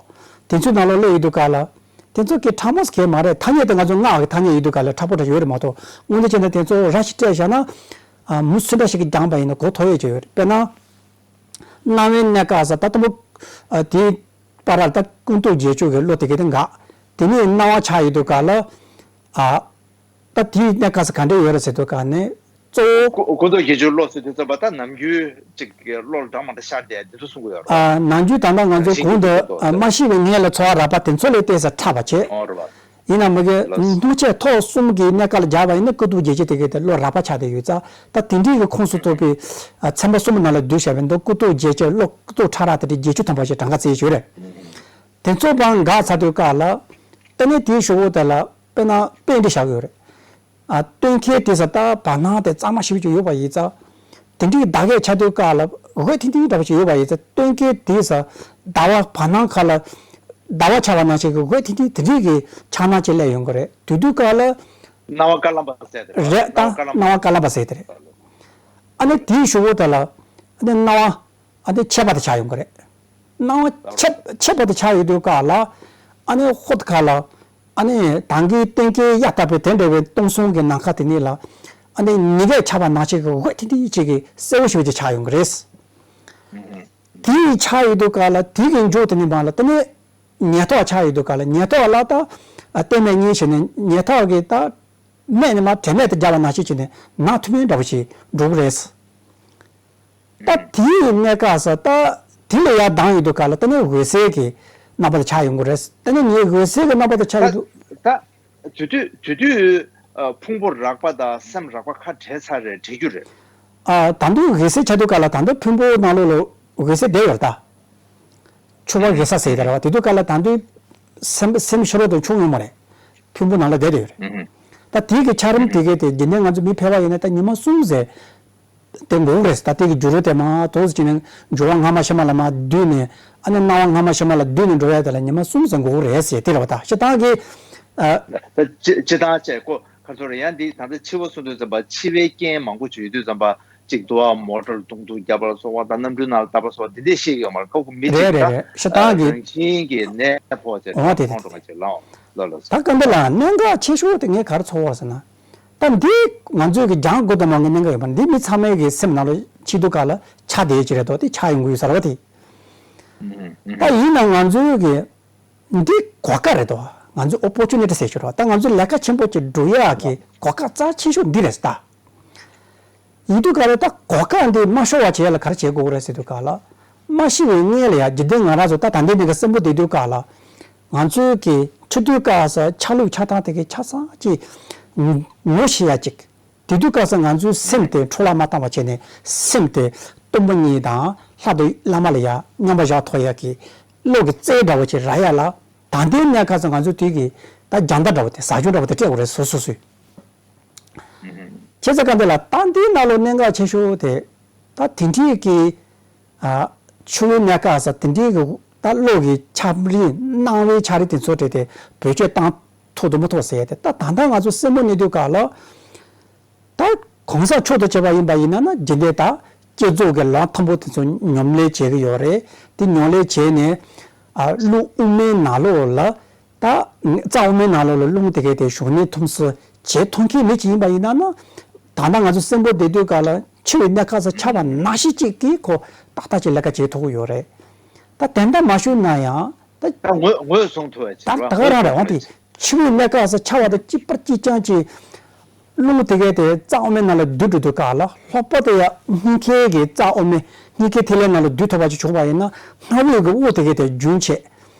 དེ་ཚོའི་ནང་ལོགས་སླེབས་ཡོང་དུས་སྐབས་ལ། དེ་ཚོ་གི་ཕྲ་མོ་ཟེར་མཁན་མ་རེད། ཐ་སྙད་དེ་ང་ཚོ་སྔགས་ཀྱི་ཐ་སྙད་ཡིན་དུས་སྐབས་ལ་ཕྲ་པོ་འདྲ་ཡོད་རེད་མ་གཏོགས། དངོས་གནས་བྱས་ན་དེ་ཚོ་ར་ཞིག་སྤྲད་བཞག་ན། ཨ་མུ་སུ་འདྲ་ཞིག་གིས་སྦྱངས་པ་ཡིན་ན་གོ་ཐོབ་ཡས་ཅིག་ཡོད་རེད། དཔེར་ན། སྣང་བའི་གནས་སྐབས་ས་ད་དང་པོ། ཨ་དེའི་བར་ལ་ད་ཀུན་རྟོག་བརྒྱད་ཅུ་གི་བློ་དེ་ག་དེ་འགག་དེ་ནས་སྣང་བ་ཆགས་ཡོང་དུས་སྐབས་ལ། ཨ། ད་དེའི་གནས་སྐབས་སུ་ག་འདྲ་ཡོད་རེད་ཟེར་དུས་ག་ནས་གཙོ་བོ། ཀུན་རྟོག་བརྒྱད་ཅུ་བློ་ཟེར་དུས་ཙམ་པ་ད་ནམ་རྒྱུན་ཅིག་གི་བློ་ལ་འདྲ་མ་འདྲ་ཤར་བསྡད་འདི་ཚོ་གསུང་གི་ཡོད་རེད། ཨ་ནམ་རྒྱུན་ད་ལྟ་ང་ཚོ་གཞན་གྱི་གོང་དུ་ཀུན་རྟོག་ཨ་མ་ཤི་བའི་སྔོན་ལ་ཚོར་བ་རགས་པ་དེ་ཚོ་ལས་བལྟས་ས་ཕྲ་བ་བྱས། ཨོ་རེད་བ། ཡིན་ནའང་མ་གི་ལགས། སྣང་མཆེད་ཐོབ་གསུམ་གྱི་གནས་སྐབས་ལ་སྦྱར་བ་ཡིན་ན་ཀུན་རྟོག་བརྒྱད་ཅུ་དེ་གའི་དེ་བློ་རགས་པ་ཆགས་བསྡད་ཡོད་ཙང་ད་དེ་འདྲའི་གི་ཁོངས་སུ་གཏོགས་པའི་ཨ་ཚན་པ་གསུམ་པོ་ནང་ལ་བསྡུས་བཞག་པའི་མདོ་ཀུན་རྟོག་བརྒྱད་ཅུ་བློ་ཀུན་རྟོག་ཕྲ་རགས་དེ་འདྲའི་བརྒྱད་ཅུ་ཐམ་པ་ཞིག་གྲངས་ཀ་བརྩིས་ཡོད་རེད། དེ་ཚོ་བང་འགག་ཚར་དུས་སྐབས་ལ། ཨ་ནི་དེའི་གཞུག་གུ་དེ་ལ་དཔེར་ན་དཔེ་འདི་བཞག་གི་ཡོད་རེད། ཨ་སྟོན་ཁའི་དེ་ས་ད་བར་སྣང་དེ་གཙང་མ་ཞིག་ཅིག་ཡོད་པ་ཡིན་ཙང་། དེ་འདྲའི་ཟླ་གས་ཆགས་དུས་སྐབས་ལ་འོད་ཐིང་ཐིང་འདྲ་པོ་ཞིག་ཡོད་པ་ཡིན་ཙང་སྟོན་ཁའི་དེའི་ས་ཟླ་བ་བར་སྣང་ཁ་ལ་ཟླ་བ་ཆགས་པ་ནང་བཞིན་གྱི་འོད་ཐིང་ཐིང་དེ་འདྲའི་གི་ཆགས་སྣང་ཅིག་སླེབས་ཡོང་གི་རེད། དེ་དུས་སྐབས་ལ་སྣང་བ་དཀར་ལམ་པ་ཟེར་དེ་རེད། རེད་ད། སྣང་བ་དཀར་ལམ་པ་ཟེར་དེ་རེད། ཨ་ནི་དེའི་གཞུག་གུ་དེ་ལ་ཨ་ནི་སྣང་བ་ཨ་ནི་མཆེད་པ་དེ་ཆགས་ཡོང་གི་རེད། སྣང་བ་མཆེད་མཆེད་པ་དེ་ཆགས་ཡོང་དུས་སྐབས་ལ་ཨ་ནི་ཧོད་ཁ་ལ། ཨ་ནི་ད་གིན་སྟོན་ཁའི་གཡའ་ལྟ་བུའི་དེ་འདྲ་བའི་སྟོང་སང་གི་ནམ་མཁའ་དེ་ནི་ལ། ཨ་ནི་ཉི་གས་ཆགས་པ་ནང་བཞིན་གྱི་འོད་ཐིང་ཐིང་ཅིག་གི་གསལ་བོ་ཞིག་ཅིག་ཆགས་ཡོང་གི་རེད། དེ་ཆགས་ཡོང་དུས་སྐབས་ལ་དེ་གི་མཇུག་དེ་ནི་མ་ལ་དེ་ནི་ཉེ་ཐོག་ཆགས་ཡོང་དུས་སྐབས་ལ་ཉེ་ཐོག་ལ་ད་ཨ་ལྟད་མོ་གཉིས་བྱས་ནས་ཉེ་ཐོག་གི་ད་སྨད་ནས་མར་དྲན་མེད་དུ་བརྒྱབ་པ་ནང་བཞིན་བྱས་ནས་ནང་ཐུག་མིན་འདྲ་བོ་ཞིག་འགྲོ་གི་རེད། ད་དེའི་གནས་སྐབས་སུ་ད་དེ་ལས་ཡར་ལྡང་ཡོང་དུས་སྐབས་ལ་ད་ནི་འོད་གསལ་གྱི་རྣམ་པ་དེ་ཆགས་ཡོང་གི་རེད། ད་ནི་ངས་འོད་གསལ་གྱི་རྣམ་པ་དེ་ཆགས་ཡོང་དུས། ད་ད་དེ་དུས་དེ་དུས་ཨ་ཕུང་པོ་རགས་པ་དང་སེམས་རགས་པ་ཁ་བྲལ་ཚར་རེད་བྲལ་རྒྱུ་རེད། ཨ་ད་དུང་འོད་གསལ་ཆགས་དུས་སྐབས་ལ་ད་དུང་ཕུང་པོ་ནང་ལོགས་ལ་འོད་གསལ་བསྡད་ཡོད་རེད་ད། ཆུ་བ་འོད་གསལ་ཟེར་གྱི་རེད་བ། དེ་དུས་སྐབས་ལ་ད་དུང་སེམས་སེམས་ཤོར་བ་དང་ཆུང་ཡོང་མ་རེད། ཕུང་པོ་ནང་ལ་བསྡད་ཡོད་རེད། ད་དེའི་གི་འཆར་རིམ་དེ་གའི་དེ་རྒྱུན་ལྡན་ང་ཚོ་མི་ཕལ་བ་ཡིན་ན་ད་ཉི་མ་གསུམ་ཟེར། དེ་འགོར་རེད། ད་ལྟའི་གི་འགྱུར་བ་དེ་མ་གཏོགས་ཅི་ནས་འགྱུར་བ་སྔ་མ་ཕྱི་མ་ལ་མ་བསྡུས་ནས་ཨ་ནི་སྣང་བ་སྔ་མ་ཕྱི་མ་ལ་བསྡུས་ནས་འགྲོ་ཡ་དེ་ལ་ཉི་མ་གསུམ་ཙམ་འགོར་རེད་ཟེར་དེ་རེད་བ། ད་སྤྱིར་བཏང་གི་ཨ། ད་སྤྱི་སྤྱིར་བཏང་བྱས་ཁོ་ག་ཚོད་རེད། ཡང་འདི་ད་ལྟ་འཆི་བ་གསུངས་དུས་ཙམ་པ་འཆི་བའི་རྐྱེན་མང་པོ་བྱུང་ཡོད་དུས་ཙམ་པ་གཅིག་ཏུ་བ་མོ་ཊར་དུང་དུ་བརྒྱབ་པ་ལ་སོགས་པ་དང་གནམ་གྲུའི་ནང་ལ་བཏབ་པ་སོགས་དེ་འདྲས་ཤེས་ཀྱི་ཡོད་མ་རེད། ཁོ་ཁོ་མི་རེད་གཅིག་རེད་ད་རེད། སྤྱིར་བཏང་གི་རང་བཞིན་གྱི་གནས་ཕོག་ཅེས་འོ་དེ་མཐོང་འགྲོ་མ་བྱེད་ལ་ལ་ལ་ད་སྐབས་འདི་ལ་གནད་འགག་ཆེ་ཤོས་དེ་ངས་ག་རེ་ཚོར་བ་ཟེར་ན། ད་འདི་ང་ཚོས་ཀྱི་སྦྱང་དགོས་དང་མ་དགོས་གནད་འགག་ཡོད་པ་འདི་མི་ཚང་མའི་གི་སེམས་ནང་ལ་ཕྱི་དུས་སྐབས་ལ་ཆགས་བསྡད་ཀྱི་རེད་དོ། དེ་ཆགས་ཡོང་གི་ཡོད་ས་རེད་བ་དེ། ད་ཡིན་ན་ང་ཚོའི་གི་འདི་གོ་སྐབས་རེད་དོ། ང་ཚོའི་ཨོ་པོར་ཅུ་ནི་ཊི་ཟེར་ཞོར་བ་ད་ང་ཚོའི་ལས་ཀ་ཆེན་པོ་ཅིག་སྒྲུབ་ཡག་གི་གོ་སྐབས་རྩ་ཆེ་ཤོས་འདི་རེད་ད། ཡིན་དུས་ག་རེ་ད་གོ་སྐབས་འདི་མ་ཤོར་བ་བྱེད་ཡ་ལ་ག་རེ་བྱེད་དགོས་རེད་ཟེར་དུས་སྐབས་ལ། མ་ཤི་བའི་སྔོན་ལ་ཡ་འཇིག་རྟེན་ང་རང་ཚོ་ད་ད་ལྟའི་འདི་ག་གསོན་པོ་བསྡད་དུས་སྐབས་ལ། ང་ཚོའི་གི་འཆི་དུས་སྐབས་སུ་ཆ་ལུགས་ཆགས་སྟངས་དེ་གི་ཆ་ཚང་ཅིག་ངོ་ཤེས་ཡ་ཅིག་དེ་དུས་སྐབས་སུ་ང་ཚོའི་སེམས་དེ་འཕྲོ་བརླག་མ་བཏང་བ་བྱས་ནས་སེམས་དེ་སྟོང་པ་ཉིད་དང་ལྷ་དང་བླ་མ་ལ་ཡ་མཉམ་པ་བཞག་ཐུབ་ཡ་གི་བློ་གི་རྩལ་འདྲ་བོ་ཅིག་རག་ཡ་ལ་ད་ལྟའི་གནས་སྐབས་སུ་ང་ཚོའི་དུས་ཀྱི་ད་རྒྱང་ལྟ་འདྲ་བོ་དེ་ཟ་ཆུ་འདྲ་བོ་དེ་སྤྲད་དགོས་རེད་སོ་སོ་སོས། བྱས་ཙང་སྐབས་འདི་ལ་ད་འདིའི་ནང་ལོགས་གནད་འགག་ཆེ་ཤོས་དེ་ད་དེ་འདྲའི་གི་ཨ་འཆི་བའི་གནས་སྐབས་སུ་དེ་འདྲའི་གི་ད་བློ་གི་འཆར་རིམ་སྣང་བའི་འཆར་རིམ་དེ་ཚོ་སྤྲད་དེ་བེད་སྤྱོད་བཏང་ཐུབ་འདུག་མི་ཐུབ་ཟེར་ཡ་དེ་ད་ད་ལྟ་ང་ཚོ་སེམས་པ་གནས་དུས་སྐབས་ལ་ད་གང་ཟག་མཆོག་ཏུ་གྱུར་པ་ཡིན་པ་ཡིན་ན་ན་རྒྱུན་ལྡན་ད་བསྐྱེད་རྫོགས་ཀྱི་ལམ་མཐོན་པོ་དེ་ཚོ་ཉམས་ལེན་བྱེད་ཀྱི་ཡོད་རེད། དེ་ཉམས་ལེན་བྱས་ནས་ཨ་རླུང་དབུ་མའི་ནང་ལོགས་ལ། ད་རྩ་དབུ་མའི་ནང་ལོགས་ལ་རླུང་དེ་གའི་དེ་ཞུགས་གནས་ཐུབ་སུ་བྱེད་ཐུབ་མཁན་མི་ཅིག་ཡིན་པ་ཡིན་ན་ན། ད་ལྟ་ང་ཚོ་གསོན་པོ་བསྡད་དུས་སྐབས་ལ་འཆི་བའི་གནས་སྐབས་སུ་ཆགས་པ་ནང་བཞིན་གཅིག་གིས་ཁོ་ཏག་ཏག་ཅིག་ལས་ཀ་བྱེད་ཐུབ་ཀྱི་ཡོད་རེད། ད་དེ་འདྲ་མ་ཞུས་ན་ཡང་ད་ད་ངོས་ངོས་བཟུང་ཐུབ་པ་ཅིག་ད་རེད་ད་ག་རང་རེད་འོང་དེ་འཆི་བའི་གནས་སྐབས་སུ་ཆགས་པ་དང་གཅིག་པར་གཅིག་རྐྱང་གཅིག་རླུང་དེ་གའི་དེ་རྩ་དབུ་མའི་ནང་ལ་བསྡུ་འགྲོ་དུས་སྐབས་ལ་ལྷག་པར་དུ་ཡང་སྙིང་གའི་གི་རྩ་དབུ་མའི་སྙིང་གའི་ཐིག་ལེ་ནང་ལ་བསྡུ་ཐུབ་པ་ཅིག་བྱུང་བ་ཡིན་ན་སྣ་བུག་གི་དབུགས་དེ་གའི་དེ་རྒྱུན་ཆད།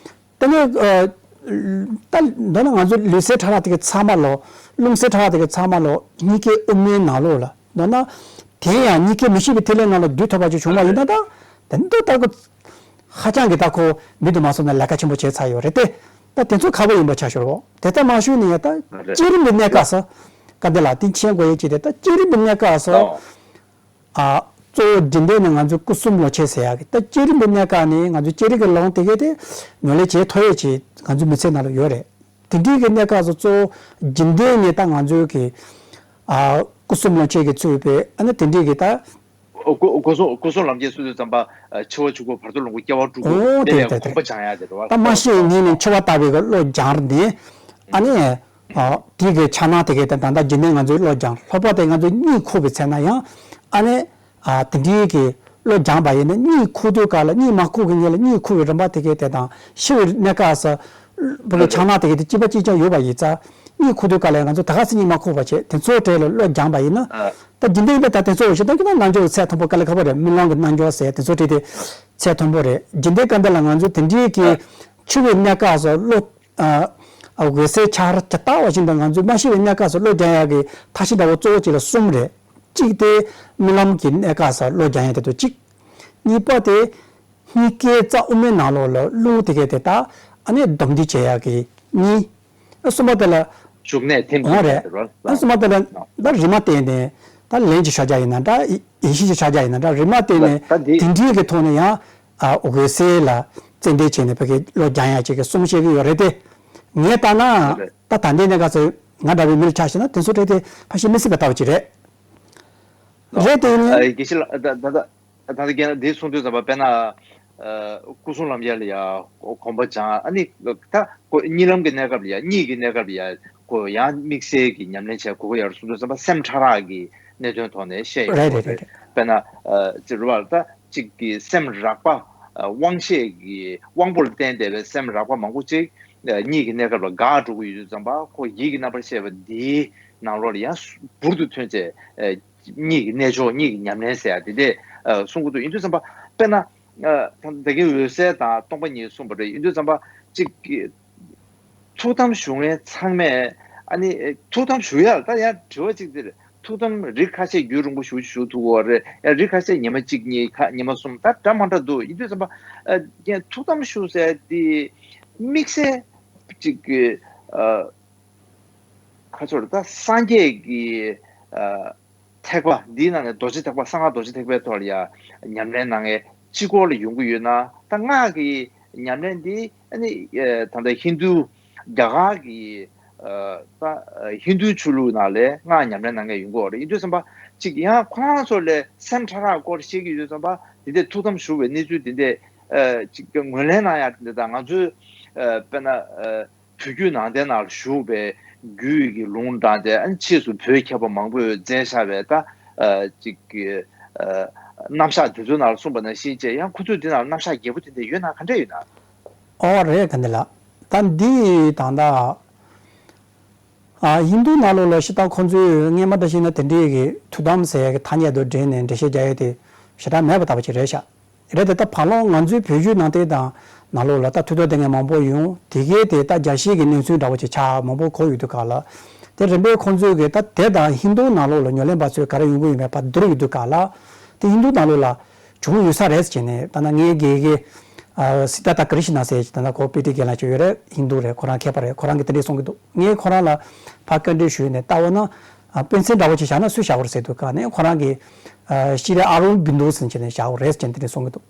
དེ་ནས་ཨ་ད་མདོར་ན་ང་ཚོ་ལུས་སེལ་ཕྲ་རགས་དེ་གའི་ཚང་མ་ལོ། རླུང་སེལ་ཕྲ་རགས་དེ་གའི་ཚང་མ་ལོ་སྙིང་གའི་དབུ་མའི་ནང་ལོགས་ལ་མདོར་ན། དེ་ཡང་སྙིང་གའི་མི་ཤིགས་པའི་ཐིག་ལེ་ནང་ལ་བསྡུ་ཐུབ་པ་ཅིག་བྱུང་བ་ཡིན་ན་ད། དེ་འདི་ལྟ་བུ། ཧ་ཅང་གི་ད་ཁོ་མི་དུ་མ་སོང་ན་ལས་ཀ་ཆེན་པོ་བྱས་ཚར་ཡོད་རེད་དེ། ད་དེ་ཚོ་ཁག་པོ་ཡིན་པ་ཆ་ཤོར་བོ། དེ་ལྟར་མ་ཞུས་ནས་ཡ་ད་རེད་བསྐྱེད་རིམ་གྱི་གནས་སྐབས་སུ། སྐབས་འདི་ལ་དེ་མཁྱེན་དགོས་ཡས་ཅིག་དེ་ད་བསྐྱེད་རིམ་གྱི་གནས་སྐབས་སུ། ཨོ། ཨ། གཙོ་བོ་རྒྱུན་ལྡན་ནི་ང་ཚོའི་སྐུ་གསུམ་ལོངས་སྤྱོད་ཟེར་ཡག་གི་ད་བསྐྱེད་རིམ་གྱི་གནས་སྐབས་ནི་ང་ཚོའི་བསྐྱེད་རིམ་གྱི་ལུང་དེ་གའི་དེ་ཉམས་ལེན་བྱེད་ཐུབ་ཡས་ཅིག་ང་ཚོའི་མི་ཚེ་ནང་ལ་ཡོད་རེད། དེ་འདྲའི་གི་གནས་སྐབས་སུ་གཙོ་བོ་རྒྱུན་ལྡན་ནི་ད་ང་ཚོའི་གི་ཨ། སྐུ་གསུམ་ལོངས་སྤྱོད་ཀྱི་ཚུལ་དཔེ་ཨ་ནི་དེ་འདྲའི་གི་ད། སྐུ་སྐུ་གསུང་སྐུ་གསུང་ལམ་ཁྱེར་སུ་དུ་ཙམ་པ་འཆི་བ་ཆུ་བོ་བར་དོ་ལོངས་སྐུ་སྐྱེ་བ་དྲུག་གོ་ཨོ་དེ་དེ་ལས་དེ་དེ་གོམས་པ་སྦྱང་ཡ་དེ་རེད་བ། ད་མ་ཤི་ཉིན་ནས་འཆི་བ་ལྟ་བུའི་གི་བློ་སྦྱངས་ནས་ཨ་ནི་ཨ་དེ་གི་ཆ་ནང་དེ་གི་དེ་ད་ལྟ་རྒྱུན་ལྡན་ང་ཚོའི་བློ་སྦྱངས་ལྷག་པར་དེ་ང་ཚོ་གཉིད་ཁུག་པའི་ཚེ་ན་ཡང་ཨ་ནི་ཨ་དེ་འདྲའི་གི་བློ་སྦྱངས་པ་ཡིན་ན་གཉིད་ཁུག་དུས་སྐབས་ལ་གཉིད་མ་ཁུག་གི་ཉིན་ལ་གཉིད་ཁུག་པའི་རིམ་པ་དེ་གི་དེ་དང་ཤི་བའི་གནས་སྐབས་སུ་བློ་ཆ་ནང་དེ་གི་དེ་གཅིག་པ་གཅིག་རྐྱང་ཡོད་པ་ཡིན་ཙང་གཉིད་ཁུག་དུས་སྐབས་ལ་ང་ཚོ་ད་ག་སེ་གཉིད་མ་ཁུག་པ་བྱས་དེ་ཚོའི་གྲས་ལ་བློ་སྦྱངས་པ་ཡིན་ན། ད་རྒྱུན་ལྡན་པའི་ད་དེ་ཚོ་འོ་ཞེ་ད་ཀྱི་ན་རྣལ་འབྱོར་གྱི་ཚད་མཐོན་པོ་དཀའ་ལས་ཁག་པོ་རེད། སྨོན་ལམ་གྱི་རྣལ་འབྱོར་ཟེར་དེ་ཚོ་བྲིས་ཏེ་ཚད་མཐོན་པོ་རེད། རྒྱུན་ལྡན་སྐབས་འདི་ལ་ང་ཚོ་དེ་འདྲའི་གི་འཆི་བའི་གནས་སྐབས་སུ་བློ་ཨ་འོད་གསལ་འཆར་ཇི་ལྟ་བ་བཞིན་དུ་ང་ཚོས་མ་ཤི་བའི་གནས་སྐབས་སུ་བློ་སྦྱང་ཡག་གི་ཐབས་ཤེས་འདྲ་བོ་གཙོ་བོ་གཅིག་ལ་གསུམ་རེད། གཅིག་དེ་སྨོན་ལམ་གྱི་གནས་སྐབས་སུ་བློ་སྦྱང་ཡག་དེ་དང་གཅིག་གཉིས་པ་དེ་སྙིང་གའི་རྩ་དབུ་མའི་ནང་ལོགས་ལ་རླུང་དེ་གའི་དེ་དག་ཨ་ནི་སྡོམ་འདི་བྱེད་ཡག་གི་གཉིས། ཨ་གསུམ་པ་དེ་ལ་བཞུགས་གནས་ཐིམ་འོང་རེད། ཨ་གསུམ་པ་དེ་ལ་ད་རིམ་པ་བསྟན་ནས་ད་ལན་གྱི་ཤོ་རྒྱག་ཡིན་ན་འདྲ། ཡིན་གཤིས་ཀྱི་ཕྱག་རྒྱ་ཡིན་ན་འདྲ། རིམ་པ་བསྟན་ནས་ད་འདི་དེ་འདྲའི་གི་ཐོག་ནས་ཡང་ཨ་འོད་གསལ་ལ་རྩེ་འདེད་བྱས་ནས་བོད་ཀྱི་བློ་སྦྱང་ཡ་ཅིག་གི་གསུང་བཤད་ཀྱི་ཡོད་རེད་དེ། ངས་ལྟ་ན་རེད། ད་ད་ལྟའི་གནས་སྐབས་སུ་ང་འདྲ་བའི་མི་ལ་ཆ་བཞག་ན་དེ་ཚོ་རེད་དེ་ཕལ་ཆེར་མི་སྲིད་པ་ལྟ་བུ་ཅིག་རེད། རེད་དེ་ཡིན། ཨ་དགེ་བཤེས་ལགས། ད་ད་ད་ད་ལྟ་རྒན་ལགས་འདི་གསུང་དུས་ཙམ་པ་དཔེར་ན། ཨ་སྐུ་གསུམ་ལམ་ཡར་ལ་ཡ་གོམ་པ་སྦྱང་། ཨ་ནི་ད་ཁོ་གཉིད་ལམ་གྱི་གནས་སྐབས་ལ་ཡ་གཉིད་ཀྱི་གནས་སྐབས་ལ་ཡ་ཁོ་ཡང་དམིགས་བསལ་གྱི་ཉམས་ལེན་བྱས་དགོས་ཀྱི་ཡོད་རེད་གསུང་དུས་ཙམ་པ་སེམས་ཕྲ་རགས་ཀྱི་གནད་དོན་ཐོག་ནས་བཤད་ཡོད་རེད་རེད་རེད་རེད། དཔེར་ན་ཨ་ཅི་རུ་བ་ལ་ད་གཅིག་གི་སེམས་རགས་པ། ཨ་དབང་ཤེས་ཀྱི་དབང་པོ་ལ་བརྟེན་བསྡད་པའི་སེམས་རགས་པ་མང་པོ་ཅིག་ཨ་གཉིད་ཀྱི་གནས་སྐབས་ལ་འགག་འགྲོ་གི་ཡོད་དུས་ཙམ་པ་ཁོ་ཡིད་ཀྱི་རྣམ་པར་ཤེས་པ་འདིའི་ནང་ལོགས་ལ་ཡང་འབུར་དུ་ཐོན་བྱས། ཨ་གཉིད་ཀྱི་རྣལ་འབྱོར་གཉིད་ཀྱི་ཉམས་ལེན་ཟེར་ཡ་དེ་འདྲས་ཨ་གསུང་གི་འདུག་ཡིན་དུས་ཙམ་པ་དཔེར་ན་ཨ་ད་ལྟ་གི་འོད་གསལ་དང་སྟོང་པ་ཉིད་གསུངས་པ་རེད། ཡིན་དུས་ཙམ་པ་གཅིག་གི་ཐུགས་དམ་བཞུགས་མཁན་ཚང་མས་ཨ་ནི་ཐུགས་དམ་བཞུགས་ཡ་ལ་ད་ཡང་དྲི་བ་གཅིག་འདི་རེད། ཐུགས་དམ་རིགས་ཁ་ཤས་རྒྱུན་རིང་པོ་ཞུ་ཞུ་ཐུབ་ཀྱི་ཡོད་རེད། ཡང་རིགས་ཁ་ཤས་ཉི་མ་གཅིག་གཉིས་ཁ་ཉི་མ་གསུམ་ད་འདྲ་མ་འདྲ་འདུག་ཡིན་དུས་ཙམ་པ་ཨ་ཀྱང་ཐུགས་དམ་བཞུགས་ཟེར་དེ་དམིགས་བསལ་གཅིག་གི་ཨ་ཁ་ཚོར་ད་སངས་རྒྱས་ཀྱི་ཨ་ཐེག་པ་འདིའི་ནང་ནས་རྡོ་རྗེ་ཐེག་པ་གསང་སྔགས་རྡོ་རྗེ་ཐེག་པའི་ཐོག་ལ་ཡ་ཉམས་ལེན་གནང་མཁན་སྤྱི་སྐོར་ལ་ཡོང་གི་ཡོད་ན། ད་སྔགས་ཀྱི་ཉམས་ལེན་འདི་ཨ་ནི་ཨ་ད་ལྟ་ཧིན་རྡུ་རྒྱ་གར་གྱི་ཨ་ད་ཧིན་རྡུ་ཆོས་ལུགས་ནང་ལ་སྔགས་ཉམས་ལེན་གནང་མཁན་ཡོང་གི་ཡོད་རེད། ཡིན་དུས་ཙམ་པ་གཅིག་ཡང་ཁོ་རང་ཚོ་ལ་སེམས་ཕྲ་རགས་སྐོར་བཤད་ཀྱི་ཡོད་དུས་ཙམ་པ་འདི་འདྲའི་ཐུགས་དམ་བཞུགས་པའི་གནས་ཚུལ་འདི་འདྲས་ཨ་གཅིག་ངོས་ལེན་གནང་ཡ་འདི་འདྲ་དང་ང་ཚོའི་ཨ་དཔེར་ན་ཨ། བོད་བརྒྱུད་ནང་བསྟན་ནང་ལ་བཞུགས་པའི་རྒྱུད་ཀྱི་ལུང་དྲངས་ཏེ་ཨ་ནི་ཕྱིས་སུ་བོད་མཁས་པ་མང་པོས་མཛད་བཞག་པའི་ད་ཨ་ཅིག་གི་ཨ་རྣམ་གཞག་དེ་ཚོའི་ནང་ལ་གསུངས་པ་ནང་བཞིན་བྱས་ཡང་ཁོ་ཚོས་འདི་ནང་ལ་རྣམ་གཞག་རྒྱས་པོ་དེ་འདྲ་ཡོད་ན་ག་འདྲ་ཡོད་ན། ཨོ་རེད་ག་འདི་ལ། ད་འདི་དང་ད་ཨ་ཧིན་རྡུ་ནང་ལོགས་ལ་ཤི་ད་ཁོ་ཚོས་སྔས་མ་འདྲ་ཞིག་ན་དེ་འདྲའི་གི་ཐུགས་དམ་ཟེར་ཡ་གི་ཐ་སྙད་དུ་འདྲེས་ནས་འགྲེལ་བཤད་རྒྱག་ཡ་དེ་ཞེ་དྲག་མེད་པ་ལྟ་བུ་ཅིག་རེད་ཤག་རེད་དེ་ད་བར་ལོག་ང་ཚོའི་བོད་བརྒྱུད་ནང་བསྟན་དང་ནང་ལོགས་ལ་ད་ཐུགས་དམ་བསྡད་མཁན་མང་པོ་ཡོང་དེ་གའི་དེ་ད་རྒྱལ་སྤྱིའི་གི་གནས་ཚུལ་འདྲ་བོ་ཅིག་ཆགས་མང་པོ་གོ་ཡོད་དུས་ག་ལ། དེ་རིམ་པས་ཁོང་ཚོས་གི་ད་དེ་དང་ཧིན་རྡུ་ནང་ལོགས་ལ་ཉམས་ལེན་པ་ཚོས་ག་རེ་ཡོང་གི་ཡོད་མེད་པ་བསྡུར་ཡོད་དུས་ག་ལ། དེ་ཧིན་རྡུ་ནང་ལོགས་ལ་བྱུང་ཡོད་ས་རེད་ཟེར་ནས་ད་ན་ངའི་དགེ་རྒན་སི་ད་ད་ཀ་རི་ཤི་ན་ཟེར་ད་ན་ཁོ་པི་ཏི་རྒན་ལགས་ཅིག་ཡོད་རེད། ཧིན་རྡུ་རེད། ཁོ་རང་མཁས་པ་རེད། ཁོ་རང་གི་དེ་འདྲས་གསུང་གི་འདུག་ངས་ཁོ་རང་ལ་ཕར་བཀའ་འདྲི་ཞུས་ནས་ལྟ་བ་ན། ཨ་དཔེ་མཚོན་འདྲ་བོ་ཅིག་བཞག་ན་སུས་བཞག་པ་རེད་ཟེར་དུས་ག་ནས་ཁོ་རང་གིས་ཨ་ཤྲི་ཨ་རུན་བིན་དུ་ཟེར་བྱས་ནས་བཞག་པ་རེད་ཟེར་དེ་འདྲ་གསུང་གི་འདུག་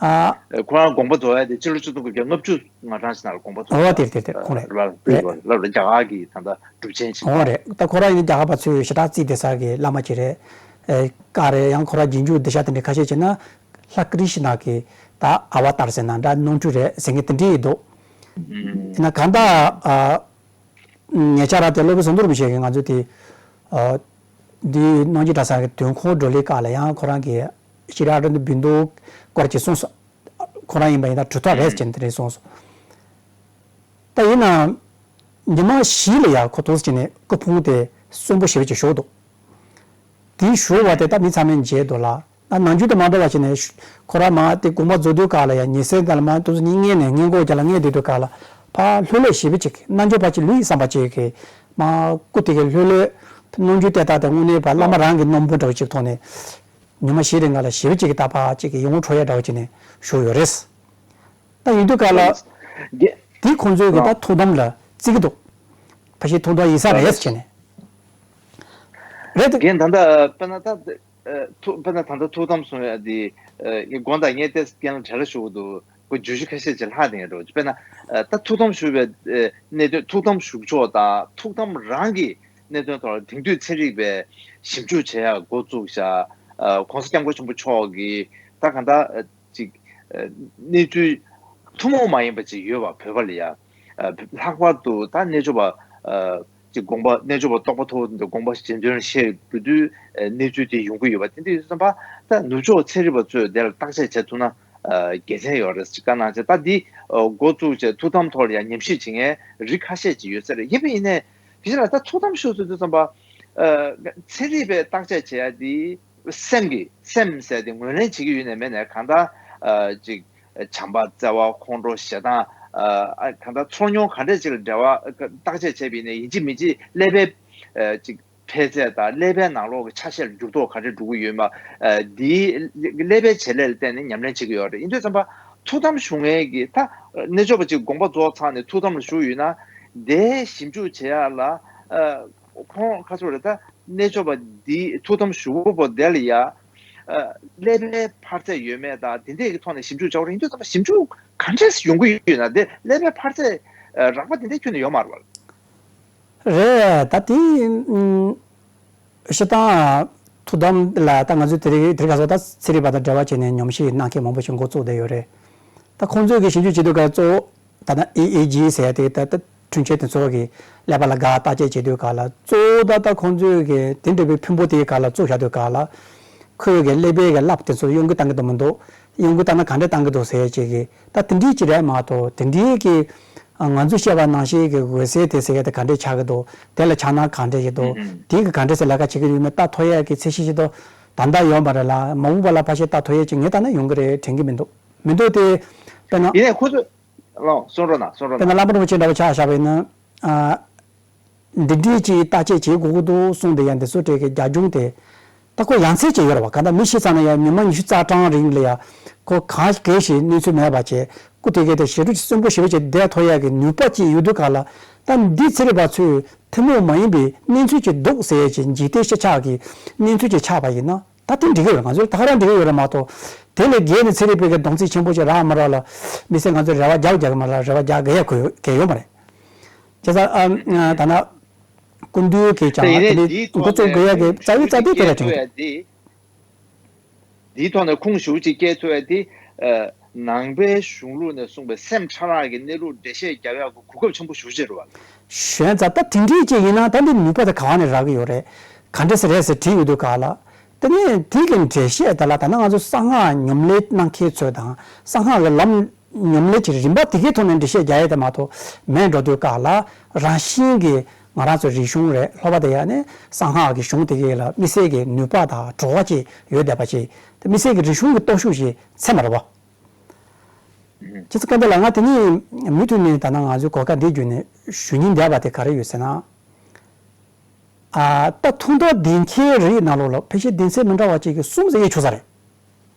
ཨ་ཁོ་རང་དགོངས་པ་རྫོགས་ཡ་དེ་སྤྱི་ལོ་ཆིག་སྟོང་དགུ་བརྒྱ་ལྔ་བཅུ་ང་གྲངས་ཤིག་ནང་ལ་དགོངས་པ་རྫོགས་ཨོ་དེ་རེད་དེ་རེད་ཁོང་རེད་རེད། རྒྱ་གར་གྱི་ད་ལྟ་གྲུབ་ཆེན་ཞིག་ཨོ་རེད། ད་ཁོ་རང་ཡིན་ན་རྒྱ་གར་པ་ཚོས་ཞེ་དྲག་བརྩི་བསྡད་ས་གི་བླ་མ་ཅིག་རེད། ཨེ་ཀ་རེད། ཡང་ཁོ་རང་རྗེས་འཇུག་འདི་ཤ་དེ་འདྲ་ཁ་ཤས་བྱས་ན་ལྷ་ཀྲི་ཤི་ན་གི་ད་ཨ་བ་ཏར་ཟེར་ན་འདྲ་ནོར་འཁྲུལ་རེད་ཟེར་མཁན་དེ་འདྲ་ཡིན་འདུག་ཡིན་ན་གང་ལྟར་ཨ། ཉེ་ཆར་དེ་སློབ་དཔོན་ཟམ་གདོང་རིན་པོ་ཆེ་གིས་ང་ཚོ་དེ་ཨ་འདི་རྣམ་རྒྱལ་གྲྭ་ཚང་གི་དོན་ཁོང་བགྲོ་གླེང་སྐབས་ལ་ཡང་ཁོ་རང་གིས་ཤྲི་ཨ་རུན་བིན་དུ་སྐོར་གྱི་གསུངས་སོང་། ཁོ་རང་ཡིན་པ་ཡིན་ན་གྲུབ་མཐའ་རེད་ཅེས་དེ་འདྲ་གསུངས་སོང་། ད་ཡིན་ནའང་ཉི་མ་བཞི་ལ་ཡང་ཁོ་ཐུགས་སུ་ཆེ་ནས་སྐུ་ཕུང་དེ་གསོན་པོ་ཞེ་པོ་ཅིག་བཞུགས་འདུག་དེའི་ཞུ་བ་དེ་ད་མི་ཚང་མས་མཇལ་འདུག་ལ། ད་ནམ་རྒྱུན་དང་མ་འདྲ་བ་བྱས་ནས་ཁོ་རང་མ་དེ་དགོངས་པ་རྫོགས་དུས་སྐབས་ལ་ཡང་ཉི་ཟེར་དང་མ་དུས་ཚོད་གཉིས་སྔས་ནས་སྔས་མགོ་རྒྱབ་ལ་སྔས་བསྡད་དུས་སྐབས་ལ་ཕར་ལྷོད་ལྷོད་ཞེ་པོ་ཅིག་རྣལ་འབྱོར་པ་ཅིག་ལུས་བསམ་པ་ཅིག་གིས་མ་སྐུ་དེ་གའི་ལྷོད་ལྷོད་རྣམ་འགྱུར་བལྟས་སྟངས་དེ་དངོས་གནས་པ་བླ་མ་རང་གི་རྣམ་པ་འདྲ་བོ་ཅིག་མཐོང་ནས་ཉི་མ་བཞི་རིང་ག་ལ་ཞེ་པོ་ཅིག་གིས་ད་ཕར་ཅིག་གིས་ཡིད་དབང་འཕྲོག་ཡ་འདྲ་བོ་ཅིག་ནས་བཞུགས་ཡོད་རེད། ད་ཡིན་དུས་སྐབས་ལ་དེ་ཁོང་ཚོས་གི་ད་ཐུགས་དམ་ལ་བརྩི་གི་འདུག་ཕལ་ཆེར་ཐུགས་དམ་ཡིན་ས་རེད་ཟེར་ནས། རེད་འདུག་རྒན་ད་ལྟ་དཔེར་ན་ད། ཨ་ཐུགས་དཔེར་ན་ད་ལྟ་ཐུགས་དམ་གསུང་ཡ་འདི་ཨ་དགོངས་དག་ངས་ཏོག་ཙམ་རྒན་ལགས་བྲེལ་བ་ཞུ་གི་འདུག་ཁོ་བརྗོད་གཞི་ཁ་ཤས་ཅིག་ལྷག་བསྡད་ཡོད་འགྲོ། དཔེར་ན་ཨ་ད་ཐུགས་དམ་ཞུ་བའི་ཨ་གནད་དོན་ཐུགས་དམ་བཞུགས་ཕྱོགས་དང་ཐུགས་དམ་རང་གི་གནད་དོན་ཐོག་ལ་དེང་དུས་ཚན་རིག་པས་ཞིབ་འཇུག་བྱེད་ཡ་འགོ་བཙུགས་ཤག་ཨ་༸གོང་ས་༸སྐྱབས་མགོན་ཆེན་པོ་མཆོག་གིས་ད་གང་ལྟར་ཨ་ཅིག་ཨ་གནས་ཚུལ་ཐུན་མོང་མ་ཡིན་པ་ཅིག་ཡོད་པ་བོད་པ་ལ་ཡ། ཨ་ལྷག་པར་དུ་ད་རྣལ་འབྱོར་པ་ཨ་ཅིག་དགོངས་པ་རྣལ་འབྱོར་པ་རྟོགས་པ་མཐོ་བོ་དེ་ཚོ་དགོངས་པ་གཞན་དོན་བཤད་དགོས་དུས་ཨ་གནས་ཚུལ་དེ་ཡོང་གི་ཡོད་པ་དེ་འདྲ་ཡོད་ཙམ་པ་ད་ནུབ་ཕྱོགས་ཚན་རིག་པ་ཚོས་དེ་ལ་བརྟག་དཔྱད་བྱེད་ཐུབ་ན་ཨ་དགེ་མཚན་ཡོད་རེད་ཅིག་བཀའ་གནང་བྱས། ད་འདི་ཨ་འགོ་བཙུགས་བྱས་ཐུགས་དམ་ཐོག་ལ་ཡང་ཉམས་ཞིབ་བྱེད་མཁན་རིགས་ཁ་ཤས་ཅིག་ཡོད་ས་རེད། ཡིན་པ་ཡིན་ནའི་དེ་ཕྱིར་ལ་ད་ཐུགས་དམ་ཞུ་ཟེར་དུས་ཙམ་པ་ཨ་ཚན་རིག་པས་བརྟག་དཔྱད་བྱེད་ཡ་དེ། སེམས་ཀྱི་སེམས་ཟེར་དེ་ངོས་ལེན་བྱེད་ཀྱི་ཡོད་ནས་མེད་ནས་གང་ལྟར་ཨ་ཅིག་བྱམས་པ་བརྩེ་བ་ཁོང་ཁྲོ་ཞེ་སྡང་ཨ་གང་ལྟར་ཚོར་མྱོང་ག་འདྲས་ཅིག་ལ་འབྲེལ་བ་བརྟག་དཔྱད་བྱས་པ་ཡིན་ནའི་ཡིན་གཅིག་མིན་གཅིག་ཀླད་པའི་ཨ་ཅིག་འཕེལ་ཚད་དང་ཀླད་པའི་ནང་ལོགས་ཀྱི་ཆ་ཤས་ལ་འགྱུར་ལྡོག་ག་འདྲས་འགྲོ་གི་ཡོད་མ་ཨ་འདིའི་ཀླད་པའི་བྱེད་ལས་ལ་བརྟེན་ནས་ཉམས་ལེན་བྱེད་ཀྱི་ཡོད་རེད། ཡིན་དུས་ཙམ་པ་ཐུགས་དམ་བཞུགས་མཁན་གྱི་ད་རྣལ་འབྱོར་པ་ཅིག་དགོངས་པ་རྫོགས་ཚར་ནས་ཐུགས་དམ་ལ་བཞུགས་ཡོད་ན་དེའི་ཞིབ་འཇུག་བྱེད་ཡ་ལ་ཨ། ཁོང་ཁ་སོ་རེ་ད་རྣལ་འབྱོར་པ་འདི་ཐུགས་དམ་བཞུགས་པོ་དེ་ལ་ཡ། ཀླད་པའི་འཕར་ཚད་ཡོད་མེད་དང་དེ་འདྲས་ཀྱི་ཐོག་ནས་ཞིབ་འཇུག་བྱ་བ་རེད། ཡིན་དུས་ཙམ་པ་ཞིབ་འཇུག་ག་འདྲས་ཡོང་གི་ཡོད་ན། དེ་ཀླད་པའི་འཕར་ཚད་རགས་པ་དེ་འདྲས་ཁྱོན་ནས་ཡོད་མ་རེད་པ། རེད། ད་དེ་སྤྱིར་བཏང་ཐུགས་དམ་ལ་ད་ང་ཚོས་དེ་རིང་དེ་རིང་ཁ་སང་ད་ཚན་རིག་པ་དང་འབྲེལ་བ་བྱས་ནས་ཉམས་ཞིབ་གནང་མཁན་མང་པོ་ཞིག་འགོ་བཙུགས་བསྡད་ཡོད་རེད། ད་ཁོང་ཚོས་ཀྱི་ཞིབ་འཇུག་བྱེད་དུས་ཀ་གཙོ་བོ་ད་ལྟ་ཨི་ཨི་ཇི་ཟེར་ཡ་དེ་ད་ལྟ་འཕྲུལ་ཆས་དེ་ཚོ་གི་ཀླད་པ་ལ་འགག་བརྟག་དཔྱད་བྱེད་དུས་ག་ལ་གཙོ་བོ་ད་ལྟ་ཁོང་ཚོས་ཀྱི་དེ་འདྲ་བའི་ཕོན་པོ་དེའི་ག་ལ་བཙུགས་བཞག་དུས་ག་ལ་ཁོའི་གི་ཀླད་པའི་གི་རླབས་དེ་ཚོ་གཡོ་འགུལ་བཏང་གི་འདུག་མི་འདུག་གཡོ་འགུལ་བཏང་ན་ག་འདྲ་བཏང་གི་འདུག་ཟེར་ཡ་ཅིག་གི་ད་དེ་འདྲའི་ཅིག་རེད་མ་གཏོགས་དེ་འདྲའི་གི་ང་ཚོས་བཤད་པ་ནང་བཞིན་གི་འོད་གསལ་དེ་ཟེར་ཡ་དེ་ག་འདྲས་ཆགས་ཀྱི་འདུག་དེ་ལ་ཆགས་ན་ག་འདྲས་ཡིན་འདུག་དེ་གི་ག་འདྲས་སེ་ལས་ཀ་བྱེད་ཀྱི་ཡོད་མེད་ལྟ་ཐུབ་ཡ་གི་ཚད་གཞི་ཞིག་ཏུ་ད་ལྟ་ཡོད་མ་རེད་ལ། མ་འོངས་པ་ལ་ཕལ་ཆེར་ལྟ་ཐུབ་ཡ་ཅིག་ངས་ལྟ་ན་ཡོང་གི་རེད་དྲན་གི་མི་འདུག་མི་འདུག་དེ་དཔེར་ན། ཡིན་ནའི་ཁོ་ཚོས། ལགས་གསུང་རོགས་གནང་། གསུང་རོགས་དཔེར་ན་གནང་། བླ་མ་རིན་པོ་ཆེ་འདྲ་བོ་ཆ་བཞག་པ་ཡིན་ན། ཨ། འདི་འདྲའི་ཅིག་བརྟག་དཔྱད་བྱེད་དགོས་ཀྱི་འདུག་གསུངས་བསྡད་ཡ་འདི་ཚོ་གྲས་ཀྱི་རྒྱ་གཞུང་དེ། ད་ཁོ་ཡ་མཚན་ཅིག་ཡོད་རེད་བ། གང་ལྟར་མི་ཤི་ཚར་ན་ཡང་ཉི་མ་ཉི་ཤུ་རྩ་གྲངས་རིང་ལ་ཡ། ཁོ་གང་གལ་ཞིག་གནས་ཚུལ་མེད་པ་བྱས། སྐུ་དེ་གའི་དེ་ཞི་ཁྲོ་གསོན་པོ་ཞེ་པོ་ཅིག་བསྡད་ཐུབ་ཡ་གི་ནུས་པ་ཅིག་ཡོད་དུས་ག་ལ། ད་འདི་ཚན་རིག་པ་ཚོས་ཐུན་མོང་མ་ཡིན་པའི་གནས་ཚུལ་ཅིག་འདུག་ཟེར་ཡ་ཅིག་འཇིག་རྟེན་ཤེས་བྱ་གི་གནས་ཚུལ་ཅིག་ཆགས་པ་ཡིན་ན། ད་དེ་འགྲིག་གི་ཡོད་རེད། ང་ཚོས་ད་ག་རང་འགྲིག་གི་ཡོད་རེད་མ་གཏོགས། དེ་ལས་བརྒལ་ནས་ཚན་རིག་པའི་གི་གདོང་ཚིག་ཆེན་པོ་ཅིག་རག་མ་རག་ལ། མི་སེར་ང་ཚོས་རེ་བ་རྒྱག་རྒྱག་གི་མ་རེད། རེ་བ་རྒྱག་དགོས་ཡ་གི་ཡོད་མ་རེད། བྱས་ཙང་ཨ་ད་ན་སྐུ་མདུན་གྱིས་ཀྱང་དེ་ནས་འགོ་བཙུགས་དགོས་ཡ་གི་རྩ་བའི་རྩ་དོན་དེ་རེད་དྲན་གི་འདུག་འདིའི་ཐོག་ནས་ཁུངས་ཞེ་པོ་ཅིག་སྐྱེལ་ཐུབ་ཡ་དེ། ནང་པའི་གཞུང་ལུགས་ནས་གསུངས་པའི་སེམས་ཕྲ་རགས་ཀྱི་གནས་ལུགས་འགྲེལ་བཤད་རྒྱག་ཡག་གི་གོ་སྐབས་ཆེན་པོ་ཞེ་པོ་ཅིག་རེད་བ། ཞོན་ཙང་ད་དེ་འདྲའི་ཅིག་ཡིན་ན་ད་འདི་ནུས་པ་དེ་ག་བ་ནས་རག་གི་ཡོད་རེད། ག་འདྲ་ཟེར་རེད་ཟེར་དྲིས་ཡོང་དུས་ག་ལ། དེ་ནས་དེ་གི་འགྲེལ་བཤད་དེ་ལ་ད་ནི་ང་ཚོ་གསང་སྔགས་ཉམས་ལེན་གནང་མཁན་ཚོས་དང་གསང་སྔགས་ཀྱི་ལམ་ཉམས་ལེན་གྱི་རིམ་པ་དེ་གའི་ཐོག་ནས་འགྲེལ་བཤད་རྒྱག་ཡས་དེ་མ་གཏོགས་མེད་འགྲོ་དུས་ག་ལ། རང་བཞིན་གྱིས་ང་རང་ཚོ་རིག་གཞུང་རེད། ལྷག་པར་དུ་ཡང་ནི་གསང་སྔགས་ཀྱི་གཞུང་དེ་གའི་ལ་དམིགས་བསལ་གྱི་ནུས་པ་དང་བྲོ་བ་ཅིག་ཡོད་བསྡད་པ་ཅིག་དམིགས་བསལ་གྱི་རིག་གཞུང་གི་སྟོབས་ཤུགས་ཤིག་ཚད་མ་རེད་བ། ཁྱེད་ཚོ་སྐད་འདི་ལ་ང་དེ་ནས་མུ་མཐུད་ནས་ད་ནང་ང་ཚོའི་གོ་སྐབས་འདི་བརྒྱུད་ནས་ཞུ་སྙིང་འདོད་པ་དེ་ག་རེ་ཡོད་ཟེར་ན། ཨ། ད་ཐུང་མཐོ་ལྡན་མཁན་རིགས་ནང་ལོགས་ལ་ཕལ་ཆེར་སྡེ་ཚན་མི་འདྲ་བ་ཅིག་གིས་གསུམ་ཟེར་ཡས་ཆོག་ས་རེད།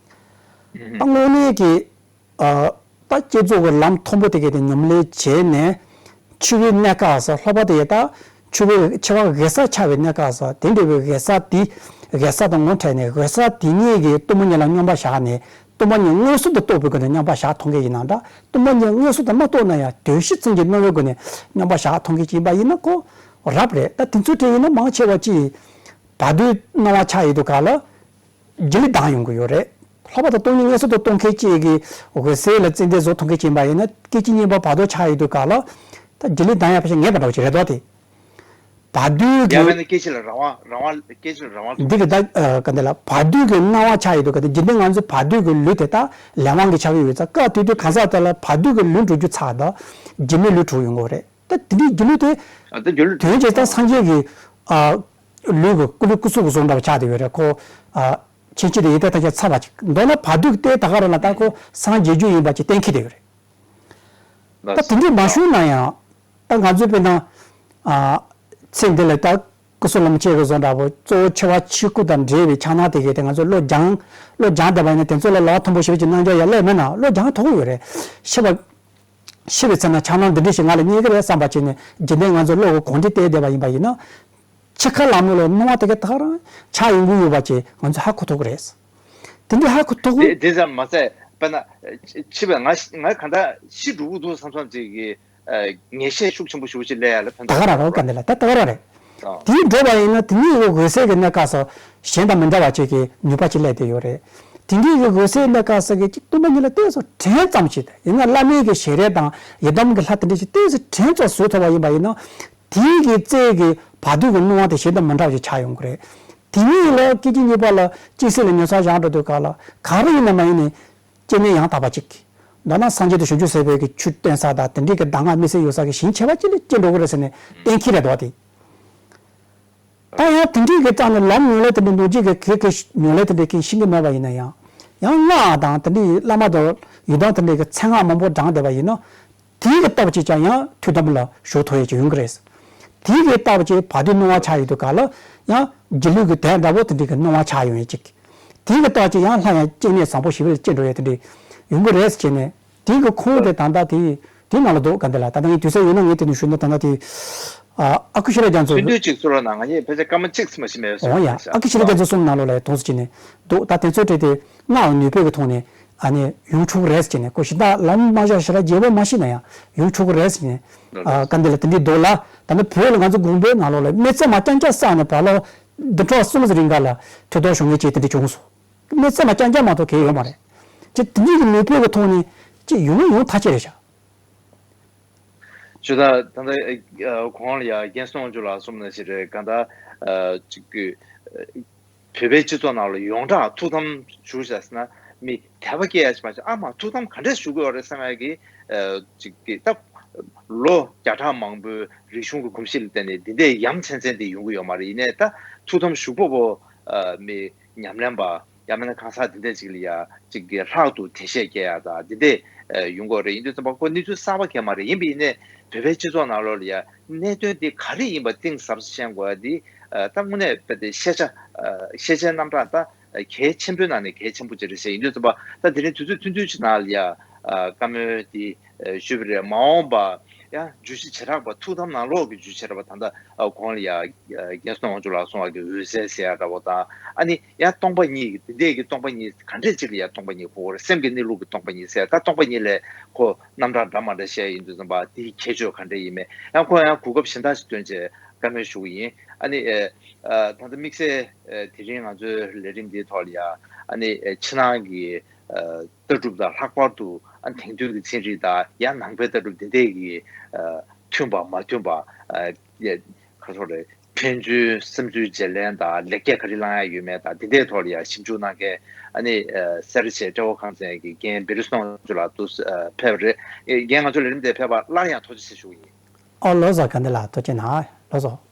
ད་དངོས་གནས་ཀྱི། ཨ། ད་བསྐྱེད་རྫོགས་ཀྱི་ལམ་མཐོན་པོ་དེ་གའི་དེ་ཉམས་ལེན་བྱས་ནས། འཆི་བའི་གནས་སྐབས་སུ་ལྷག་པར་དུ་ཡ་ད་འཆི་བའི་འཆི་བ་འོད་གསལ་འཆར་བའི་གནས་སྐབས་སུ་དེ་འདྲ་བའི་འོད་གསལ་དེ་འོད་གསལ་དང་ངོ་འཕྲད་ནས་འོད་གསལ་དེ་ཉིད་ཀྱི་གཏུམ་མོ་ཉིད་ལ་སྙོམས་པར་བཞག་ནས་གཏུམ་མོ་ཉིད་མངོན་སུམ་དུ་རྟོགས་པའི་སྒོ་ནས་སྙོམས་པར་བཞག་ཐུབ་མཁན་ཡིན་ན་འདྲ། གཏུམ་མོ་ཉིད་མངོན་སུམ་དུ་མ་རྟོགས་ན་ཡང་དོན་ཤེས་ཚུལ་གྱི་སྣང་བའི་སྒོ་ནས་སྙོམས་པར་བཞག་ཐུབ་མཁན་ཅིག་ཡིན་པ་ཡིན་ན་ཁོ་རབ་རེད། ད་དེ་ཚོའི་གྲས་ཡིན་ན་མང་ཆེ་བ་ཅིག་བར་དོའི་སྣང་བ་འཆར་ཡོང་དུས་ག་ལ། རྒྱུ་ལས་ལྡང་ཡོང་གི་ཡོད་རེད། ལྷག་པར་དུ་སྟོང་ཉིད་མངོན་སུམ་དུ་རྟོགས་མཁན་གཅིག་གིས་འོད་གསལ་ལ་རྩིས་འདེད་བཟོ་ཐུབ་མཁན་གཅིག་ཡིན་པ་ཡིན་ན་སྐད་ཅིག་གཉིས་པ་བར་དོ་ཆགས་ཡོང་དུས་ག་ལ། ད་རྒྱུ་ལས་ལྡང་ཡག་ཕལ་ཆེར་ངེས་པ་འདྲ་བོ་ཅིག་རེད་དོ། དེ་བར་དོའི་གི་ཡང་མིན་ན་སྐད་ཅིག་ལ་རང་དབང་རང་དབང་སྐད་ཅིག་ལ་རང་དབང་ཐོབ། འདི་གི་ད་ཨ་ག་འདི་ལ་བར་དོའི་གི་སྣང་བ་ཆགས་ཡོང་དུས་ག་དེ་རྒྱུ་མཚན་ང་ཚོའི་བར་དོའི་གི་ལུས་དེ་ད་ལས་དབང་གིས་ཆགས་ཀྱི་ཡོད་ཙང་སྐབས་དེ་དུས་གང་ཟག་དེ་ལ་བར་དོའི་གི་ལུས་འགྲོ་རྒྱུ་ཚར་ད་རྒྱུ་མེད་ལུས་གྲུབ་ཡོང་གི་རེད། ད་དེ་འདྲའི་རྒྱུ་ལུས་དེ། ཨ་ད་རྒྱུ་ལུས། དོན་གྱིས་ད་སངས་རྒྱས་ཀྱི་ཨ་ལུས་ཀྱི་སྐུ་ལུས་སྐུ་གཟུགས་ཀྱི་བཟོ་འདྲ་བ་ཆགས་བསྡད་ཡོད་རེད་ཁོ། ཨ་ཕྱིན་ཆད་དེ་ཡི་དྭགས་ཐམས་ཅད་ཚར་བ་ཅིག་མདོར་ན་བར་དོའི་ལྟས་ད་ག་རང་ལ་ད་ཁོ་སངས་རྒྱས་རྒྱུ་ཡིན་པ་ཅིག་གཏན་འཁེལ་བསྡད་ཡོད་རེད། ད་དེ་འདྲས་མ་བྱུང་ན་ཡང་ད་ང་ཚོའི་དཔེར་ན་ཨ་ཚེ་འདི་ལ་ད་སྐུ་གསུམ་ལམ་བྱེད་ཀྱི་བཟོ་འདྲ་བོ་གཙོ་བོ་འཆི་བ་འཆི་སྐུ་དང་འབྲེལ་བའི་ཆགས་སྣང་དེ་གས་དེ་ང་ཚོ་བློ་སྦྱང་བློ་སྦྱང་བསྡད་པ་ཡིན་ན་དེ་ཚོ་ལ་ལོག་མཐོན་པོ་ཞེ་པོ་ཅིག་གནང་རྒྱུ་ཡང་སླད་མེད་ན་བློ་སྦྱང་ཐུབ་ཀྱི་ཡོད་རེད། ཤི་བ། ཤི་བའི་ཚེ་ན་འཆར་སྣང་འདི་འདྲ་ཞིག་ང་ལ་རྙེད་ཀྱི་རེད་བསམ་པ་བྱས་ནས་རྒྱུན་ལྡན་ང་ཚོ་བློ་གི་གོང་འདྲི་བལྟས་བསྡད་པ་ཡིན་པ་ཡིན་ན། འཆི་ཁ་ལ་མོ་ལ་སྣང་བ་དེ་ག་ད་ག་རང་འཆར་ཡོང་གི་ཡོད་པ་ཅིག་ང་ཚོས་ཧ་གོ་ཐུབ་ཀྱི་རེད། དེ་འདྲ་ཧ་གོ་ཐུབ་ཀྱི། དེ་དེ་ཙམ་མ་ཟད་དཔེར་ན་འཆི་བས་ང་ང་གང་ལྟར་ཤི་འགྲོ་གི་འདུག་བསམ་བསམ་ཅིག་གི་ངེས་ཤེས་ཤུགས་ཆེན་པོ་ཞེ་པོ་ཅིག་སླེབས་ཡ་ལ་ཕན་ཐོགས་ད་ག་རང་རེད་བ། ག་འདི་ལ་ད་ད་ག་རང་རེད། དེའི་འགྲོ་བ་ཡིན་ན་དེ་ཉིད་ཀྱི་འོད་གསལ་གྱི་གནས་སྐབས་སུ་གཞན་དང་མི་འདྲ་བ་ཅིག་གི་ནུས་པ་ཅིག་སླེབས་བསྡད་ཡོད་རེད། དེ་འདྲའི་གི་འོད་གསལ་གནས་སྐབས་སུ་གི་ཅིག་སྟོང་པ་ཉིད་ལ་ལྟས་སུ་དྲན་ཙམ་ཞིག་ཡིན་ན་བླ་མའི་གི་ཞལ་རས་དང་ཡི་དམ་གྱི་ལྷ་དེ་འདྲ་ཞིག་ལྟས་སུ་དྲན་ཙམ་བཟོས་ཐུབ་པ་ཡིན་པ་ཡིན་ན། དེའི་གི་རྩལ་གྱི་བར་དོའི་གི་སྣང་བ་དེ་གཞན་དང་མི་འདྲ་བ་ཞིག་ཆགས་ཡོང་གི་རེད། དེ་ཉིད་ལ་སྐད་ཅིག་གཉིས་པ་ལ་སྐྱེ་སྲིད་ལ་ཉོ་ཚ་བཞག་འགྲོ་དུས་ག་ལ་ག་རེ་ཡིན་ན་མ་ཡིན་ནས་སྐྱེ་གནས་ཡང་དག་པ་ཅིག་མདོར་ན་སངས་རྒྱས་དང་བྱང་ཆུབ་སེམས་དཔའི་གི་ཆོས་སྟོན་ས་དང་དེ་འདྲའི་གི་གདམས་ངག་དམིགས་བསལ་ཡོད་ས་གི་ཞིང་ཆེ་བ་ཅིག་ལ་སྐྱེ་འགྲོ་གི་རེད་ཟེར་ནས་གཏན་འཁེལ་རེད་དོ་དེ། ད་ཡང་དེ་འདྲའི་གི་རྩ་ནས་ལམ་ཉུང་ལས་དེ་འདྲའི་མདོ་རྒྱུད་ཀྱི་གེགས་ཀྱི་ཉུང་ལས་དེ་འདྲའི་གི་ཤེས་ཀྱི་མེད་པ་ཡིན་ན་ཡང་། ཡང་སྔགས་དང་དེ་འདྲའི་བླ་མ་དང་ཡི་དམ་དེ་འདྲའི་གི་མཚན་སྔགས་མང་པོ་བགྲངས་བསྡད་པ་ཡིན་ན། དེའི་གི་སྟོབས་ཀྱིས་ཀྱང་ཡང་ཐུགས་དམ་ལ་བཞུགས་ཐུབ་ཡས་ཀྱི་ཡོང་གི་རེད། དེའི་གི་སྟོབས་ཀྱིས་བར་དོའི་སྣང་བ་ཆགས་ཡོང་དུས་ག་ལ་ཡང་སྒྱིད་ལུག་གི་དོན་འདྲ་བོ་དེ་འདྲའི་གི་སྣང་བ་ཆགས་ཡོང་ཡས་ཅིག་དེའི་གི་སྟོབས་ཀྱིས་ཡང་སླར་ཡང་སྐྱེ་གནས་བཟང་པོ་ཞིག་ལ་སྐྱེ་འགྲོ་ཡས་དེ་འདྲའི་ཡོང་གི་རེད་ཟེར་བྱས་ནས། དེའི་གི་ཁུངས་དེ་ད་ལྟ་དེ་དེའི་ནང་ལ་འདུག་ག་འདི་ལ་ད་ལྟ་ངས་དུས་ཚོད་ཡོད་ན་ངས་དེ་ནས་ཞུས་ན་ད་ལྟ་དེ། ཨ་ཨ་ཁུ་ཤེས་རབ་རྒྱ་མཚོ། ཐུན་དུས་གཅིག་ཚུར་ལ་ན་ང་གཉིས་ཕལ་ཆེར་སྐར་མ་གཅིག་ཙམ་ཞིག་མེད་སོང་། འོ་ཡ། ཨ་ཁུ་ཤེས་རབ་རྒྱ་མཚོ་གསུངས་ནང་ལོགས་ལ་དོགས་སུ་བྱས་ནས་འདུག་ད་དེ་ཚོའི་གྲས་དེ་སྔགས་ནུས་པའི་གི་ཐོག་ནས་ཨ་ནི་ཡོང་ཆོག་གི་རེད་ཟེར་ནས། ཁོ་གཞན་དག་ལམ་མ་བཞག་ཞེ་དྲག་རྒྱས་པོ་མ་ཤེས་ན་ཡང་ཡོང་ཆོག་གི་རེད་ཟེར་ནས། ཨ་སྐབས་འདི་ལ་དེ་འདྲའི་འདུག་ལ། ད་ནི་བོད་ལ་ང་ཚོ་དགོན་པའི་ནང་ལོགས་ལ་མི་ཚང་མ་རྐྱང་རྐྱང་བསགས་ནས་བར་ལོ་བདུན་ཕྲག་གསུམ་ཙམ་རིང་ག་ལ་ཐོས་རྟོགས་ཞུ་མཁན་ཅིག་དེ་འདྲ་བྱུང་སོང་། མི་ཚང་མ་རྐྱང་རྐྱང་མ་གཏོགས་གང་ཡང་ཡོད་མ་རེད། ཅེས་དེ་འདྲའི་གི་ནུས་པའི་གི་ཐོག་ནས་ཅིག་ཡོང་ཡོང་ཐག་ཆོད་རེད་ཤག་ཞུ་ད་ད་ལྟ་གོང་ལ་ཡ་རྒན་སྲོང་ཆུ་ལ་གསུངས་ནང་བཞིན་རེད། གང་ལྟར་ཅིག་གི་བོད་པའི་སྤྱི་ཚོགས་ནང་ལ་ཡོངས་གྲགས་ཐུགས་དམ་ཞུ་བྱས་ཟེར་ན་མི་དད་པ་སྐྱེ་ཡ་ཅིག་མ་ཅིག་ཨ་མ་ཐུགས་དམ་ག་འདྲས་ཞུ་དགོས་རེད་བསམ་ཡ་གི་ཅིག་གི་ད་ལོ་བརྒྱ་ཕྲག་མང་པོའི་རིག་གཞུང་གི་གོམས་གཤིས་ལ་བརྟེན་ནས་འདི་འདྲའི་ཡ་མཚན་མཚན་འདི་ཡོང་གི་ཡོད་མ་རེད། ཡིན་ནའི་ད་ཐུགས་དམ་ཞུ་སྤོབས་པོ་མི་ཉམས་ལེན་པ་ཡང་མིན་ན་གང་ཟག་འདི་འདྲ་ཅིག་ལ་ཡ་ཅིག་གི་ལྷག་ཏུ་དད་ཤས་སྐྱེ་ཡ་ད་འདི་འདྲས་ཡོང་གི་རེད། ཡིན་དུས་ཙམ་པ་ཁོ་གནས་ཚུལ་གསར་པ་གང་མ་རེད། ཡིན་པ་ཡིན་ནའི་བོད་པའི་སྤྱི་ཚོགས་ནང་ལོགས་ལ་ཡ་གནད་དོན་འདི་ག་རེ་ཡིན་པ་གཏིང་ཟབ་ཤེས་དགོས་ཡ་འདི་ད་དངོས་གནས་དཔེ་དེ་ཤེས་བྱ་ཤེས་བྱའི་རྣམ་གྲངས་ད་གལ་ཆེན་པོའི་ནང་ནས་གལ་ཆེན་པོ་ཅིག་རེད་ཤག་ཡིན་དུས་ཙམ་པ་ད་དེ་རིང་དུས་ཚོད་ཐུང་ཐུང་ཅིག་ནང་ལ་ཡ་བཀའ་མོལ་འདི་ཞུས་པ་རེད། མ་འོངས་པ་ཡང་བརྗོད་གཞི་བྱེ་བྲག་པ་ཐུགས་དམ་ནང་ལོགས་ཀྱི་བརྗོད་བྱེ་བྲག་པ་ད་ལྟ་གོང་ལ་ཡ་རྒན་སྲོང་དབང་ཕྱུག་ལགས་གསུངས་པ་གི་འོད་གསལ་ཟེར་ཡ་འདྲ་བོ་དང་། ཨ་ནི་ཡང་སྟོང་པ་ཉིད་ཀྱི་འདི་འདྲས་ཀྱི་སྟོང་པ་ཉིད་ག་འདྲས་ཅིག་ལ་ཡང་སྟོང་པ་ཉིད་གོ་དགོས་རེད། སེམས་ཀྱི་གནས་ལུགས་ཀྱི་སྟོང་པ་ཉིད་ཟེར་ད་སྟོང་པ་ཉིད་ལས་ཁོ་རྣམ་གྲངས་འདྲ་མ་འདྲ་བཤད་ཡིན་དུས་ཙམ་པ་དེའི་ཁྱད་ཆོས་ག་འདྲས་ཡིན་མིན་ཡང་ཁོ་ཡང་གོ་སྐབས་གཞན་དག་ཞིག་བཏོན་བྱས་བཀའ་མོལ་ཞུ་གི་ཡིན། ཨ་ནི་ད་ལྟ་དམིགས་བསལ་དེ་རིང་ང་ཚོའི་ལས་རིམ་འདིའི་ཐོག་ལ་ཡང་ཨ་ནི་ཕྱི་ནང་གི་ལྟ་གྲུབ་དང་ལྷག་པར་དུ་ཨ་ནི་དེང་དུས་ཀྱི་ཚན་རིག་དང་ཡང་ནང་པའི་ལྟ་གྲུབ་འདི་འདྲས་ཀྱི་མཐུན་པ་མ་མཐུན་པ་ག་ཚོད་རེད། ཕན་ཚུན་བསམ་ཚུལ་བརྗེ་ལེན་དང་ལེགས་སྐྱེས་ག་རེ་བླང་ཡ་ཡོད་མེད་དང་འདི་འདྲའི་ཐོག་ལ་ཡང་ཞིབ་འཇུག་གནང་མཁན་ཨ་ནི་སེར་བྱེས་སྤྲེའུ་ཁང་ཚན་གྱི་རྒན་བེ་རི་སོང་ཅུ་ལགས་འདུག་ཕེབས་པ་རེད། རྒན་ང་ཚོ་ལས་རིམ་དེ་ཕེབས་པ་སླར་ཡང་ཐུགས་རྗེ་ཆེ་ཞུ་གི་ཡིན། ཨོ་ལགས་སོ། དགའ་ལྡན་ལགས་ཐུགས་རྗེ་གནང་། ལགས་སོ།